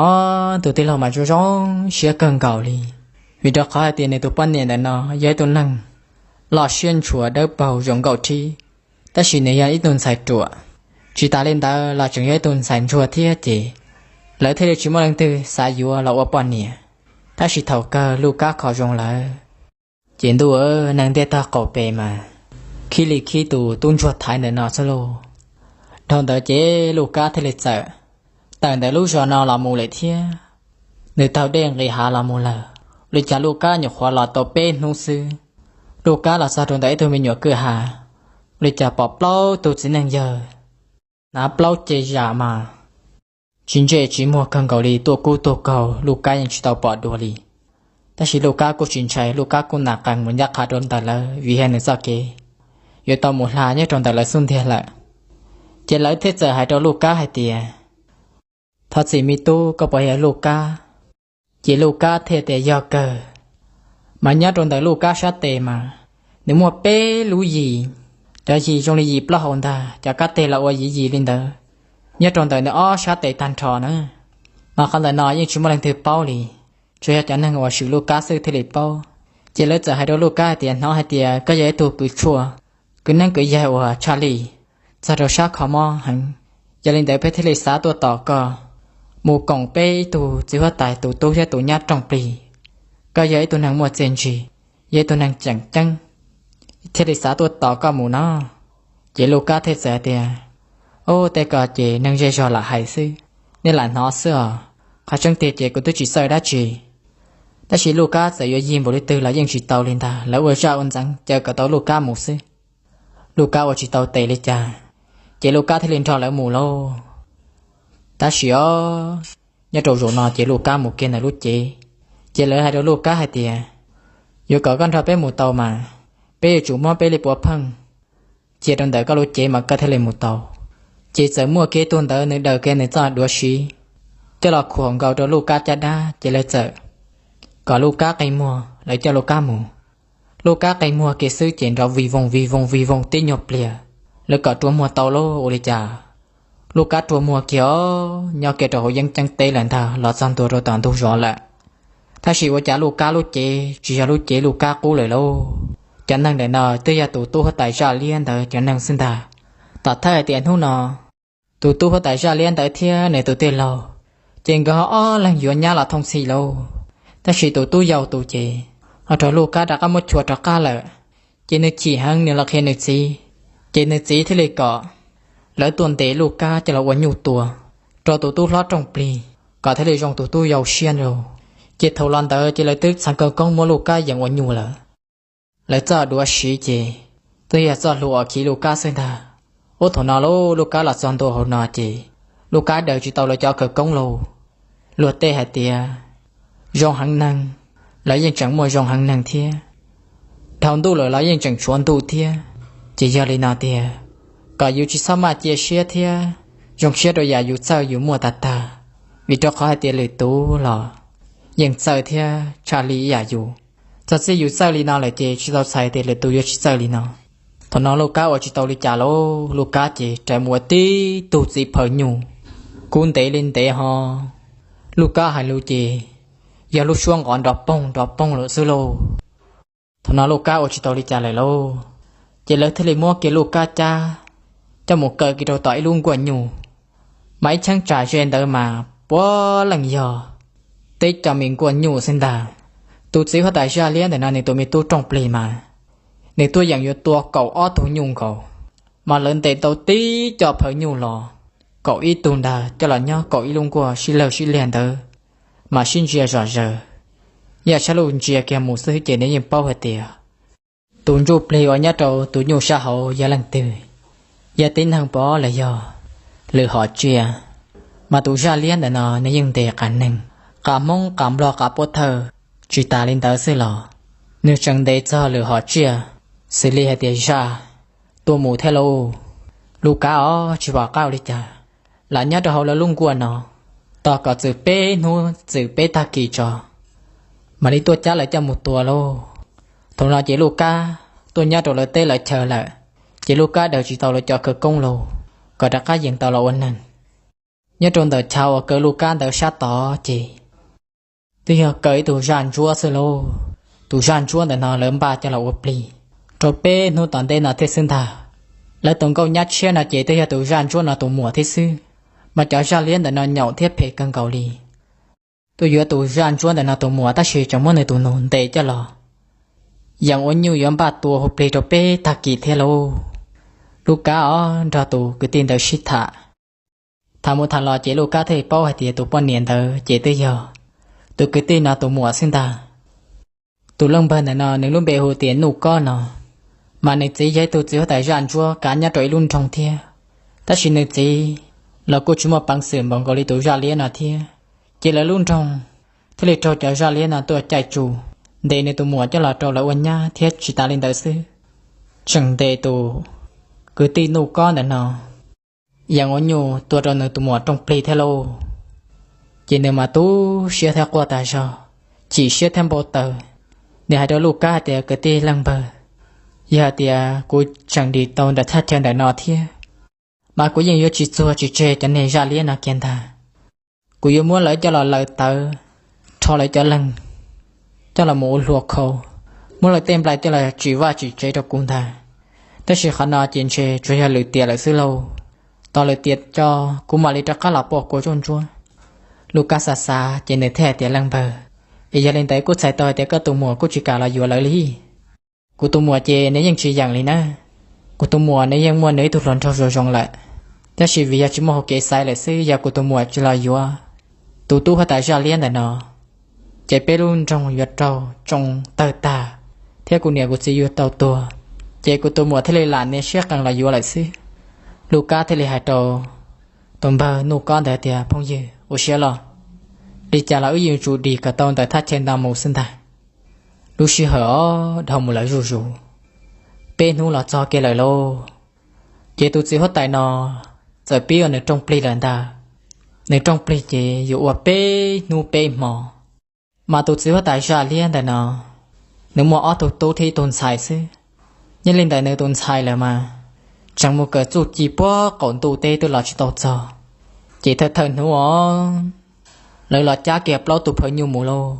tus tij laug mas zoo zoo siab kawg nkaus li, vim rau qhov hais tias nws tus poj niam ntawm no yog ib tug neeg loj siab ntshua dawb paug zoo nkauj thib, tab sis nws yog ib tug ntxhais ruam. Tsis tas li ntawd los tseem yog ib tug ntxhais ntsuag thiab ces lawv thiaj li tsis muaj leej twg xav yuav los ua poj niam. Tab sis thaum kawg Lub Kab kho zoo lawm, ces ntuj, neeg ntiaj teb qaum pem mas khib li khib tus tub ntsuag Thaiv ntawm no xwb lauj. Dhau ntawd ces Lub Kab thiaj li txawm tawm ntawm lub zos no los mus lawm thiab. Nws taug dej nqis hav los mus lawm, ua li cas Lub Kab nyuam qhuav los tau peb hnub xwb, Lub Kab los txog rau ntawm ib tug me nyuam kwj ha, ua li cas pom plaub tug txiv neej yawg hnav plaub ce zam mas tsis ntsej tsis muag kawg nkaus li, tuaj kub tuaj kaug Lub Kab yeej tsis tau pom dua li. Tab sis Lub Kab kuj tsis ntshai, Lub Kab kuj nas qees mus ncaj qha rau ntawm lawv vim yog nws txoj kev yuav tau mus hla nyob rau ntawm lawv xub ntiag lawm. Ces lawv thiaj txawm hais rau Lub Kab hais tias, thov txim me tub, koj puas yog Lub Kab? Ces Lub Kab thiaj tias yog kawg. Mas nyob rau ntawm Lub Kab sab tes mas nws muaj peb lub yim, cov yim zoo li yim plaub hau ntag, cov kab teg los ua yim yim li ntawd nyob rau ntawm nws ob sab tes tag nrho na. Mas qhov ntawm no yeej tsis muaj leej twg paub li, tsuas yog cov neeg uas swm Lub Kab xwb thiaj li paub. Ces lawv txawm hais rau Lub Kab hais tias, hnov hais tias koj yog ib tug kwv tshuaj, kwv neeb kwv yaig uas tshaj lij, txog rau sab kho mob heev. Yog li ntawd peb thiaj li xav tuaj tos koj mus koom peb ib tug txiv huab tais tus tub thiab tus nyab rooj plig. Koj yog ib tug neeg muaj txiaj ntsig, yog ib tug neeg tseem ceeb, thiaj li xav tuaj tos koj mus no. Ces Lub Kab thiaj txawm hais tias, ub, tej ko ces neeg zej zog lam hais xwb, nej lam hnov xwb os. Qhov tseeb tiag ces kuv twb tsis txawj dab tsi. Tab sis Lub Kab txawm yuav yig npaum li twg los yeej tsis tau li ntag, lawv ua zaj ua ntxeev caw kom tau Lub Kab mus xwb. Lub Kab ua tsis tau tes li cas, ces Lub Kab thiaj li nrog lawv mus lauj. Tab sis os, nyob rau zaum no ces Lub Kab mus kiag ntawm lub cev, ces lawv hais rau Lub Kab hais tias, yuav kom koj nrog peb mus tau mas peb yuav tsum muab peb li puav pheej cia rau ntawm koj lub cev mas koj thiaj li mus tau. Ces txawm muaj kiag tus ntawd nws daws kiag nws txoj duav siv coj los khuam nkaus rau Lub Kab caj dab, ces lawv txawm kom Lub Kab qe muag, lawv coj Lub Kab mus. Lub Kab qe muag kiag xwb ces nrov vij voog vij voog vij voog tib nyuag pliag, lawv kom rua muag tau lauj. Ua li cas Lub Kab rua muag kiag os, nyob kiag rau hauv yeeb ceeb teb lawm ntag, los txog ntua rau tom ntug zos lawm. Tab sis ua cas Lub Kab lub cev tsis yog lub cev Lub Kab qub lawm lauj. Cov neeg ntawm no twb yog tus tub huab tais zaj liab ntawd cov neeg xwb ntag. Tom thawj hais tias hnub no tus tub huab tais zaj liab ntawd thiab nws tus tij laug, ces nkawd ho ob leeg yuav nyab los thooj txhij lauj. Tab sis tus tub yau tus ces ho raug Lub Kab rov qab muab chua rov qab lawm. Ces nws chim heev nws los qhia nws txiv, ces nws txiv thiaj li kom lawv tuaj ntes Lub Kab coj los ua nyuj tua rau tus tub hlob rooj plig, kom thiaj li zoo tus tub yau siab lauj. Ces thaum los ntawd ces lawv twb txheev khawv koob muab Lub Kab yees ua nyuj lawm. Lawv txoj duav siv ces twb yog txoj hlua uas khiv Lub Kab xwb ntag. Ub, thaum no lauj, Lub Kab los txog ntua hauv no ces Lub Kab daws tsis tau lawv cov khawv koob lauj. Luag tej hais tias zoo heev neeg los yeej tseem muaj zoo heev neeg thiab, dhau ntuj lawm los yeej tseem tshuav ntuj thiab. Ces yog li no tiag, kom yus tsis txhob maj cia siab thiab zoo siab rau yam yus txawj yus muaj tag tag, vim rau qhov hais tias lwm tus los yeej txawj thiab tshaj li ib yam yus. Txog txij yus txawj li no lawm ces tsis tau txhais tias lwm tus yuav tsis txawj li no. Thaum no Lub Kab ua tsis tau li cas lauj, Lub Kab ces rais mus ua tib tug txiv phaws nyuj, kub ntev li ntev ho. Lub Kab hais lus ces yog lub suab nqov nrov poog nrov poog lawm xwb lauj. Thaum no Lub Kab ua tsis tau li cas lawm lauj, ces lawv thiaj li muab kiag Lub Kab cab coj mus kaw kiag rau tom ib lub nkuaj nyuj. Mas ib cheeb tsam ze ntawd mas puav leej yog teb cov me nkuaj nyuj xwb ntag. Tus txiv huab tais zaj liab ntawm no nws tus me tub rooj plig mas nws tuaj yeem yuav tua kaum ob tug nyuj nkaus, mas lawv ntes tau tib co phaws nyuj los kaum ib tug ntag coj los nyob kaum ib lub nkuaj sib lawg sib liag ntawd. mas sib ntsia zom zaws. Yaj Sab Luj ntsia kiag mus xwb ces nws yeej paub hais tias tus ntsuj plig uas nyob rau tus nyuj sab hauv yog leej twg, yog tib neeg pom los yog lwm hom tsiaj. Mas tus zaj liab ntawm no nws yeej ntes qas neeg, qas Hmoob, qas Nplog, qas Pub Thawj, tsis tas li ntawd xwb los nws tseem ntes txog lwm hom tsiaj, xws li hais tias zaj, tuaj mus thiab lauj. Lub kab os, tsis pom qab ua li cas, lam nyob rau hauv lawv lub nkuaj no tos kom txwm peb hnub txwm peb tag kis tso mam li tuaj cab lawv coj mus tua lauj. Thaum no ces Lub Kab tuaj nyob rau lawv teb lawv chaw lawm, ces Lub Kab daws tsis tau lawv cov khawv koob lauj, kom rov qab yees tau los ua neeg. Nyob rau ntawm chav uas kaw Lub Kab ntawd sab tod ces twb yog kaw ib tug zaj ntsuab xwb lauj. Tus zaj ntsuab ntawm no lawv npaj coj los ua plig rau peb hnub tom ntej no thiab xwb ntag. Lawv tus nkauj nyab tshiab no ces twb yog tus zaj ntsuab no tus muam thiab xwb, mas cov zaj liab ntawm no nyaum thiab phem kawg nkaus li. Tuaj yuav tus zaj ntsuab ntawm no tus muam tab sis tseem muab nws tus nus ntes coj los. Yees ua nyuj yuav npaj tua hu plig rau peb tag kis thiab lauj. Lub Kab os nrog tus kwv tij ntawd sib tham, tham mus tham los ces Lub Kab thiaj paub hais tias tus poj niam ntawd ces twb yog tus kwv tij no tus muam xwb ntag. Tus leej npawg ntawm no nws lub npe hu tias Nuj Kob no, mas nws txiv yog ib tug txiv huab tais zaj ntsuab kav nyob rau ib lub nroog thiab, tab sis nws txiv los kuj tsis muaj peev xwm npaum nkaus li tus zaj liab no thiab. Ces lawv lub nroog thiaj li raug cov zaj liab no tuaj caij tsuj, ntes nws tus muam coj los rau lawv ua nyab thiab tsis tas li ntawd xwb, tseem ntes tus kwv tij Nuj Kob ntawm no yees ua nyuj tua rau nws tus muam rooj plig thiab lauj. Ces nws mas tu siab thiab quaj tas zog, chim siab thiab npau taws. Nws hais rau Lub Kab hais tias, Kwv tij leej npawg, yog hais tias kuv tseem dim tau ntawm thaj chaw ntawm no thiab, mas kuv yeej yuav tsis txuag tsis tseg cov niag zaj liab no kiag ntag. Kuv yuav muab lawv coj los laws tawv, rho lawv cov leeg coj los mus ua hlua khau, muab lawv tej nplai coj los tsim vaj tsim tsev rau kuv ntag. Tab sis qhov no ces ntshe tsuas yog lwm tiam lawm xwb lauj. Tos lwm tiam tso, kuv mam li rov qab los pauj kua zuj ntsuab. Lub Kab xav xav ces nws thiaj hais tias, Leej npawg, es yog li ntawd kuj txhais tau hais tias koj tus muam kuj tsis kam los yuav lawv li. Kuv tus muam ces nws yeej tsis yeem li na. Kuv tus muam nws yeej muaj nws ib tug hluas nraug zoo zoo lawm, tab sis vim yog tsis muaj hau kev xaiv lawm xwb, yog kuv tus muam tsis los yuav tus tub huab tais zaj liab ntawm no, ces peb lub nroog yuav raug tsoo tawg tag, thiab kuv niam kuv txiv yuav tau tuag, ces kuv tus muam thiaj li lam nias siab qees los yuav lawm xwb. Lub Kab thiaj li hais rau tus npawg Nuj Kob ntawd tias, Phooj ywg, ua siab los, li cas los wb yuav tsum dim kom tau ntawm thaj chaw ntawd mus xwb ntag. Lub sij hawm os dhau mus lawm zuj zus, peb hnub los txog kiag lawm lauj. Ces tus txiv huab tais no txawm pib ua nws rooj plig lawm ntag. Nws rooj plig ces yuav ua peb hnub peb hmo. Mas tus txiv huab tais zaj liab ntawm no, nws muaj ob tug tub thiab ib tug ntxhais xwb. Nyob li ntawm nws tus ntxhais lawm mas tseem mus kawm txuj ci puag qaum ntuj teb twb los tsis tau txog. Ces thawj thawj hnub os, lawv los cab kiag plaub tug phawj nyuj mus lauj.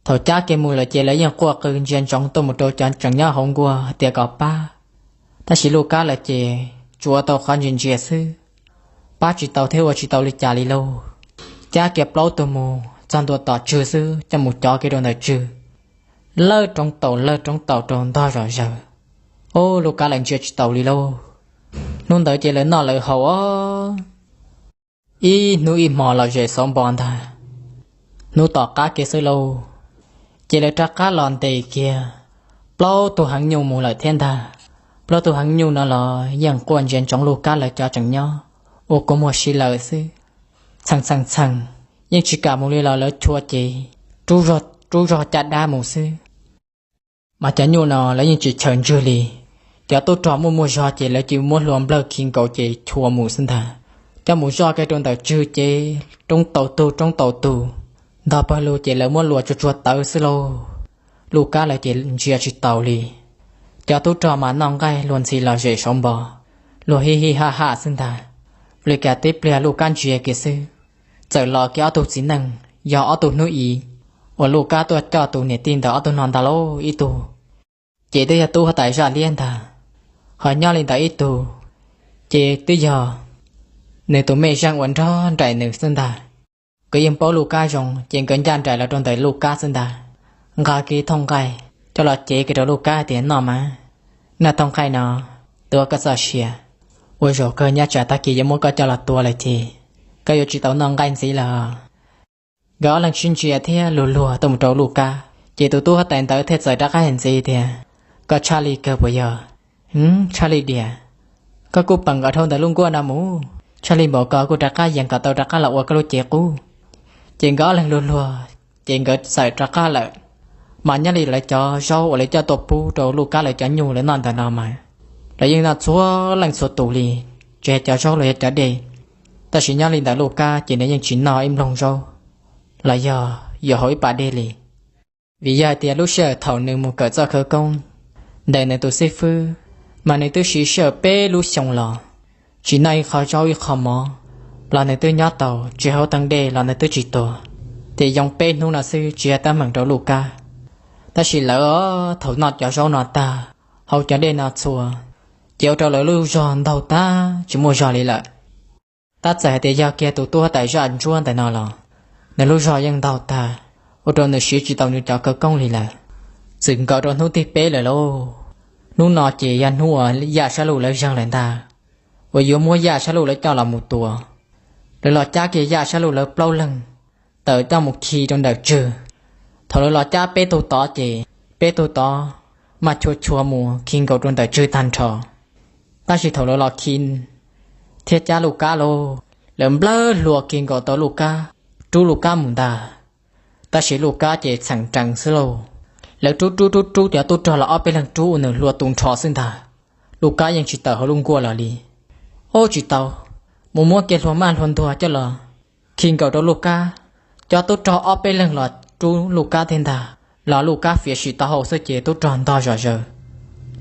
Thaum cab kiag mus lawm ces lawv yeej quaj qw ntsia ntsoov tuaj mus rau cov tseem nyob hauv nkuaj tias kom pab. Tab sis Lub Kab lawv ces tsuas ua tau qhov ntsia ntsia xwb, pab tsis tau thiab ua tsis tau li cas li lauj. Cab kiag plaub tug mus txog ntua tom tswg xwb coj mus cov kiag rau ntawm tswg, lawj roob taus lawj roob taus rau ntog zom zaws. Ub, Lub Kab lawv ntsia tsis taus li lauj. Hnub ntawd ces lawv noj lawv haus os, ib hnub ib hmo los zem xauv npo ntag. Hnub tom qab kiag xwb lauj, ces lawv rov qab los ntes kiag plaub tug heev nyuj mus lawm thiab ntag. Plaub tug heev nyuj no los yeej quaj ntsia ntsoov Lub Kab lawv cov tseem nyob, ua kua muag si lawm xwb. Txheej txheej txheej, yeej tsis kam mus li los lawv chua ces rub zog caj dab mus xwb. Mas cov nyuj no lawv yeej tsis chaws ntswg li. Cov tub rog muaj muaj zog ces lawv cia muab hlua nplawg khi nkaus ces chua mus xwb ntag. Coj mus zoj kiag rau ntawm tswg ces roob taus tug roob taus tug, ntog pawg lug ces lawv muab luas tsuag tsuag tawv xwb lauj. Lub Kab lawv ces ntsia tsis taus li. Cov tub rog mas noj nqaij luag ntxhi los zem saud npo, luag hij hij haj haj xwb ntag. Ua li cas tib pliag Lub Kab ntsia kiag xwb, txawm los kiag ob tug txiv neej, yog ob tug hnub i uas Lub Kab tuaj coj tus niam tij ntawm ob tug no ntag lauj. Ib tug ces twb yog tub huab tais zaj liab ntag, ho nyob li ntawd ib tug ces twb yog nws tus mej zeej uas nrog nraim nws xwb ntag. Nkawd yeej paub Lub Kab zoo ces nkawd ncaj nraim los rau ntawm Lub Kab xwb ntag, nqa kiag thooj nqaij coj los cev kiag rau Lub Kab tias, Noj mas, noj thooj nqaij no tuav koj txoj sia, ua zaum kawg nyob tsam tag kis yuav muab koj coj los tua lawm ces koj yuav tsis tau noj nqaij ntxiv lawm. Nkawd ob leeg sib ntsia thiab luag luag tuaj mus rau Luj Kab, ces tus tub huab tais ntawd thiaj txawm rov qab hais ntxiv tias, Koj tshaj lij kawg puas yog? Tshaj lij diam. Koj kuj peem nkaus dhau ntawm lub nkuaj no mus, tshaj lij npaum ko kuj rov qab yees kom tau rov qab los ua koj lub cev qub. Ces nkawd ob leeg luag luag, ces nkawd txawm rov qab lawm. Mas nyob li lawv cov zaub uas lawv coj tuaj pub rau Luj Kab lawv cov nyuj lawv noj ntawm no mas, lawv yeej noj txhua leej txhua tus li, tsis hais cov zaub los yog cov dej. Tab sis nyob li ntawm Luj Kab ces nws yeej tsis noj ib nplooj zaub, los yog yuav haus ib pas dej li. Vim yog hais tias lub sij hawm thaum nws mus kawm txoj khawv koob ntawm nws tus xib fwb, mas nws twb siv sij hawm peb lub xyoo los tsis noj ib qho zaub ib qho mov, los nws twb nyob tau, tsis haus teeb dej los nws twb tsis tuag. Ces yoo peb hnub no xwb tsis yog teeb meem rau Luj Kab. Tab sis lawv thaum noj cov zaub no tag, haus cov dej no txhua, ces ua rau lawv lub zog ntaug tag tsis muaj zog li lawm. Tab txawm hais tias yog kiag tus tub huab tais zaj ntsuab ntawm no los, nws lub zog yeej ntaug tag, ua rau nws siv tsis tau nws cov khawv koob li lawm. Txwm nkaus rau hnub thib peb lawm lauj. Hnub no ces yog hnub uas yaj sab laj lawv zeeg lawm ntag, uas yuav muab yaj sab laj lawv coj los mus tua. Lawv los cab kiag yaj sab laj lawv plaub leeg tawm coj mus khi rau ntawm tswg. Thaum lawv los cab peb tug tod ces peb tug tod mas chua chua mus khi nkaus rau ntawm tswg tag nrho. Tab sis thaum lawv los khi thiab cab Luj Kab lauj, lawv nplawg hlua khi nkaus tau Luj Kab, rub Luj Kab mus ntag. Tab sis Luj Kab ces txheem rees xwb lauj. Lawv rub rub rub rub cov tub rog los ob peb leeg rub ua nws hlua tu nrho xwb ntag. Luj Kab yeej tsis tawm hauv lub nkuaj los li. Ub, tsis tau, mus muab kiag hlua maj hlua ntuag coj los khi nkaus rau Luj Kab. Cov tub rog ob peb leeg los rub Luj Kab thiab ntag, los Luj Kab fiav sim taub hau xwb ces tub rog ntog zom zaws.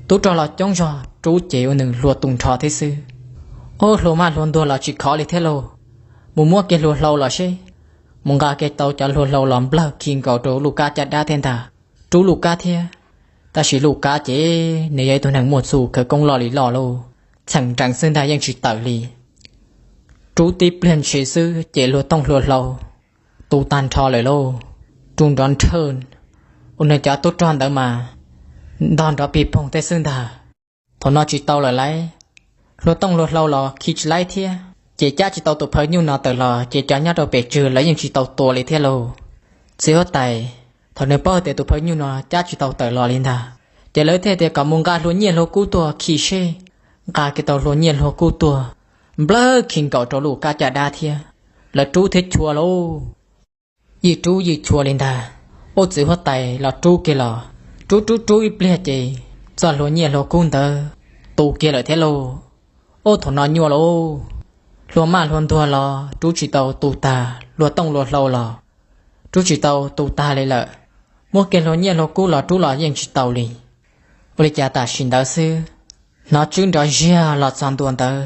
Tub rog los coob zog rub ces ua nws hlua tu nrho thiab xwb. Ub, hlua maj hlua ntuag los tsis khov li thiab lauj. Mus muab kiag hlua hlau los seb. Mus nqa kiag tau cov hlua hlau los nplawg khi nkaus rau Luj Kab caj dab thiab ntag, rub Luj Kab thiab. Tab sis Luj Kab ces nws yog ib tug neeg muaj txuj khawv koob loj li loj lauj, txheem rees xwb ntag yeej tsis tawm li. Rub tib pliag ntshis xwb ces hlua tooj hlua hlau tu tag nrho lawm lauj. Rub nrov nrhawj, ua nws cov tub rog ntawd mas ntog nrov pig poog tej xwb ntag. Thaum no tsis tau lawm lauj, hlua tooj hlua hlau los khi tsis laib thiab, ces cab tsis tau tus phawj nyuj no tawm los ces cov nyob rau pem tswg lawv yeej tsis tau tua li thiab lauj. Txiv huab tais, thaum nws paub hais tias tus phawj nyuj no cab tsis tau tawm los li ntag, ces lawv thiaj tias kom mus nqa hlua nyiaj hlua kub tuaj khi seb. Nqa kiag tau hlua nyiaj hlua kub tuaj, nplawg khi nkaus rau Luj Kab caj dab thiab. Lawv rub thiab chua lauj, yeej rub yeej chua li ntag. Ub, txiv huab tais los rub kiag los, rub rub rub ib pliag ces txoj hlua nyiaj hlua kub ntawd tu kiag lawm thiab lauj. Ub, thaum no nyuaj lauj, hlua maj hlua ntuag los rub tsis tau tu tag, hlua tooj hlua hlau los rub tsis tau tu tag li lawm. Muab kiag hlua nyiaj hlua kub los rub los yeej tsis tau li. Ua li cas tam sim ntawd xwb, hnov tswb nrov ziag los txog ntua ntawd,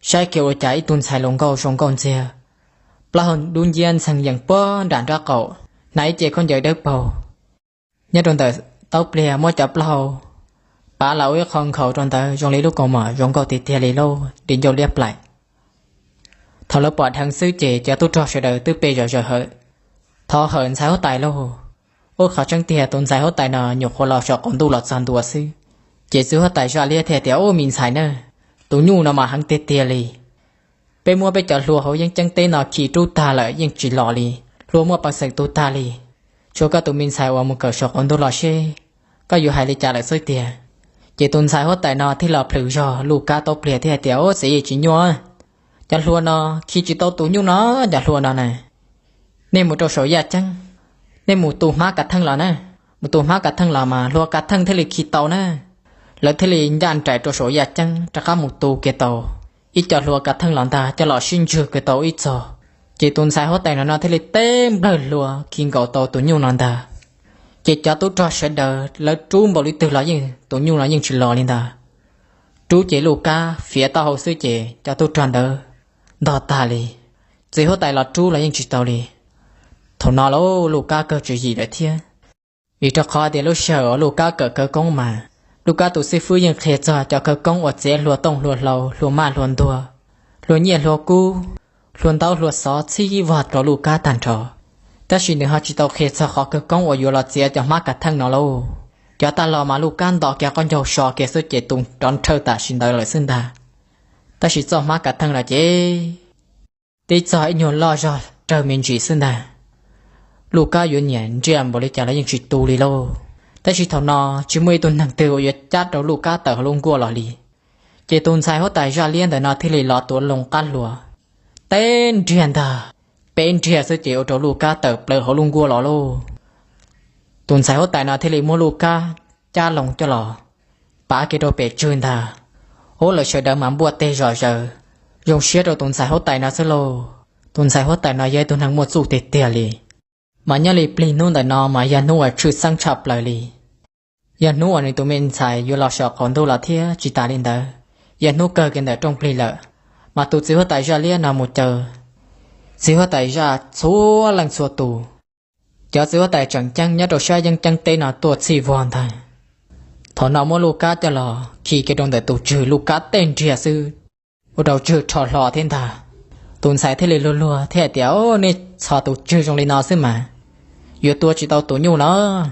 saib kiag ua cas ib tug ntxhais hluas nkauj zoo nkauj ntxiag, plaub hau dub nciab ntxeeg yees puag nram nraub qaum, hnav ib ce khaub ncaws dawb paug. Nyob rau ntawm taub pliag muab cov plaub hau pav los ua ib qho nkhaus rau ntawd zoo li lub kaus mom zoo nkauj tiag tiag li lauj, di ncauj liab plaim. Thaum lawv pom dheev xwb ces cov tub rog sawv daws twb pe zom zaws hawm, thov hawm ntxhais huab tais lauj. Ub, qhov tseeb tiag tus ntxhais huab tais no nyuam qhuav los saum qaum ntuj los txog ntua xwb. Ces txiv huab tais zaj liab thiaj tias, Ub, me ntxhais na, tus nyuj no mas heev tiag tiag li. Peb muab peb cov hlua hauv yeeb ceeb teb no khi rub tag lawm yeej tsis los li, hlua muaj peev xwm tu tag li. Tshuav koj tus me ntxhais uas mus kawm saum qaum ntuj los seb koj yuav hais li cas lawm xwb tiag. Ces tus ntxhais huab tais no thiaj los plhws zog Luj Kab taub pliag thiab hais tias, Ub, txiv, yeej tsis nyuaj. Cov hlua no khi tsis tau tus nyuj no, cov hlua no na. Nej mus rau saum yaj ceeb, nej mus tu hmab kav theej los na. Mus tu hmab kav theej los mas hlua kav theej thiaj li khi tau na. Lawv thiaj li ncaj nraim rau saum yaj ceeb rov qab mus tu kiag tau ib co hlua kav theej los ntag coj los sib ntswg kiag tau ib txog. Ces tus ntxhais huab tais no no thiaj li teb nplawg hlua khi nkaus tau tus nyuj no ntag. Ces cov tub rog sawv daws lawv rub npaum li twg los yeej tus nyuj no yeej tsis los li ntag. Rub ces Luj Kab fiav taub hau xwb ces cov tub rog ntawd ntog tag li. Txiv huab tais los rub los yeej tsis tau li. Thaum no lauj, Luj Kab kawg tswv yim lawm thiab. Vim rau qhov tias lub sij hawm uas Luj Kab kawm khawv koob mas, Luj Kab tus xib fwb yeej qhia txog cov khawv koob uas txiav hlua tooj hlua hlau, hlua maj hlua ntuag, hlua nyiaj hlua kub, hlua ntaub hlua xov txhij vog rau Luj Kab tag nrho. Tab sis nws ho tsis tau qhia txog qhov khawv koob uas yuav los txiav cov hmab kav theej no lauj. Cov tag los mas Luj Kab nto kiag qoj ncaug so kiag xwb ces tu nrov nrhawj tam sim ntawd lawm xwb ntag. Tab sis txoj hmab kav theej no ces tib txog ib nyuag loj zog rawg me ntsis xwb ntag. Luj Kab yuav nyiam Nriaj npaum li cas los yeej tsis tu li lauj. Tab sis thaum no tsis muaj ib tug neeg twg uas yuav cab rau Luj Kab tawm hauv lub nkuaj los li. Ces tus ntxhais huab tais zaj liab ntawm no thiaj li los tuav loo qab hlua, teb nriag ntag, peb nriag xwb ces ua rau Luj Kab tawm plaws hauv lub nkuaj los lauj. Tus ntxhais huab tais no thiaj li muab Luj Kab cab loo coj los pav kiag rau pem tswg ntag. Ub, lawv sawv daws mas npuaj teg zom zaws, zoo siab rau tus ntxhais huab tais no xwb lauj. Tus ntxhais huab tais no yog ib tug neeg muaj txuj tiag tiag li. Mas nyob li plig hnub ntawm no mas yog hnub uas tshwj xeeb tshaj plaws li. Yog hnub uas nws tus me ntxhais yuav los saum qaum ntuj los thiab tsis tas li ntawd, yog hnub kawg kiag ntawm rooj plig lawm, mas tus txiv huab tais zaj liab no mus caw txiv huab tais zaj txhua leej txhua tus, cov txiv huab tais tseem ceeb nyob rau sab yeeb ceeb teb no tuaj txhij vog ntag. Thaum no muab Luj Kab coj los khi kiag rau ntawm tus tswg, Luj Kab teb nriag xwb, ua rau tswg rho hlo thiab ntag. Tus ntxhais thiaj li luag luag thiab hais tias, Au, nej txhos tus tswg zoo li no xwb mas yuav tua tsis tau tus nyuj los?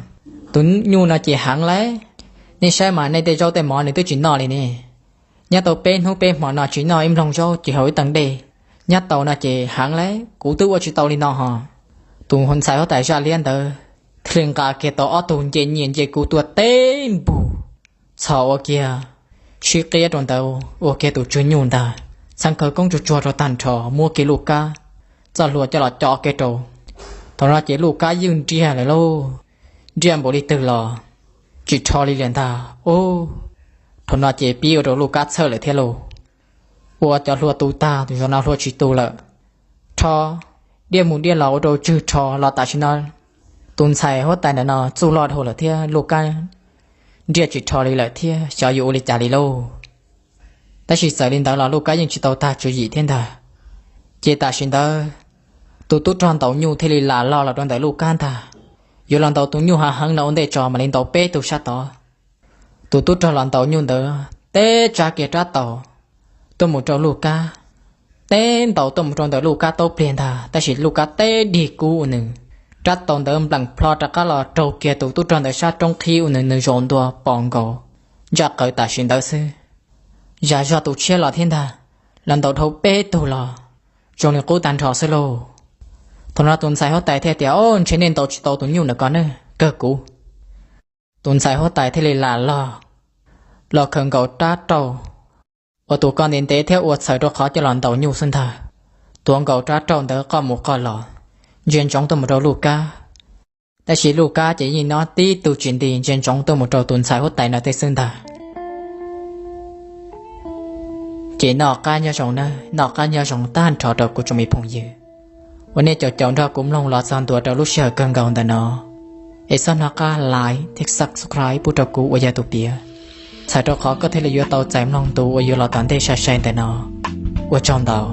Tus nyuj no ces heev lauj. Nej saib mas nej tej zaub tej mov nws twb tsis noj li ne. Nyob tau peb hnub peb hmo no tsis noj ib nploog zaub ces haus ib teev dej, nyob tau no ces heev lauj, kuv twb ua tsis tau li no ho. Tus ntxhais huab tais zaj liab ntawd thiaj li nqa kiag tau ob tug nce nyiaj nce kub tuaj teb npug, txhos ua kiag sib qiab rau ntawd, ua kiag tus tswg nyuj ntag, txheev khawv koob tsuag tsuag rau tag nrho, muab kiag Luj Kab txoj hlua coj los co kiag rau. Thaum no ces Luj Kab ywj nriag lawm lauj, nriag npaum li twg los tsis rho li lawm ntag. Ub, thaum no ces pib ua rau Luj Kab txhawj lawm thiab lauj. Ua cov hlua tu tag, tus zaum no hlua tsis tu lawm, rho diaj mus diaj los ua rau tswg rho los tam sim no. Tus ntxhais huab tais ntawm no txuj loj dhau lawm thiab Luj Kab nriaj tsis rho li lawm thiab, xyov yuav ua li cas li lauj. Tab sis txawm li ntawd los Luj Kab yeej tsis tau tag tswv yim thiab ntag. Ces tam sim ntawd tus tub rog ntaus nyuj thiaj li lam log los rau ntawm Luj Kab ntag. Yuav los ntaus tus nyuj hav heev no ua ntej tso mam li ntaus peb tug sab tod. Tus tub rog los ntaus nyuj ntawd teb tsa kiag rab taus tuaj mus rau Luj Kab, teb ntaus tuaj mus rau ntawm Luj Kab taub pliag ntag, tab sis Luj Kab teb dig kub ua nws rab taus ntawd npleem plho rov qab los raug kiag tus tub rog ntawd sab roob qhib ua nws nws zaum ntua pos nkaus, ntsaj qawv tam sim ntawd xwb. Zam zog tus tshiab los thiab ntag, los ntaus dhau peb tug los zoo li qub tag nrho xwb lauj. Thaum no tus ntxhais huab tais thiaj tias, Au, ntshe nej ntaus tsis tau tus nyuj ntawm ko ne, kawg kuv. Tus ntxhais huab tais thiaj li lam log los khaws nkaus rab rauj uas tus ko ntev ntev thiab ua txhaws rau qhov coj los ntaus nyuj xwb ntag. Tuav nkaus rab rauj ntawd qoj mus qoj los, ntsia ntsoov tuaj mus rau Luj Kab. Tab sis Luj Kab ces yeej nyob tib tug tsis nti, ntsia ntsoov tuaj mus rau tus ntxhais huab tais no tej xwb ntag. Ces noj qab nyob zoo na, noj qab nyob zoo tag nrho rau kuv tsoom me phooj ywg uas nej caum caum nrog kuv mloog los txog ntua rau lub sij hawm kawg nkaus ntawm no. Es txhob hnov qab like thiab subscribe pub rau kuv uas yog tus piav, txhawm rau qhov koj thiaj li yuav tau txais mloog tus uas yuav los tom ntej sai sai ntawm no. Ua tsaug ntau.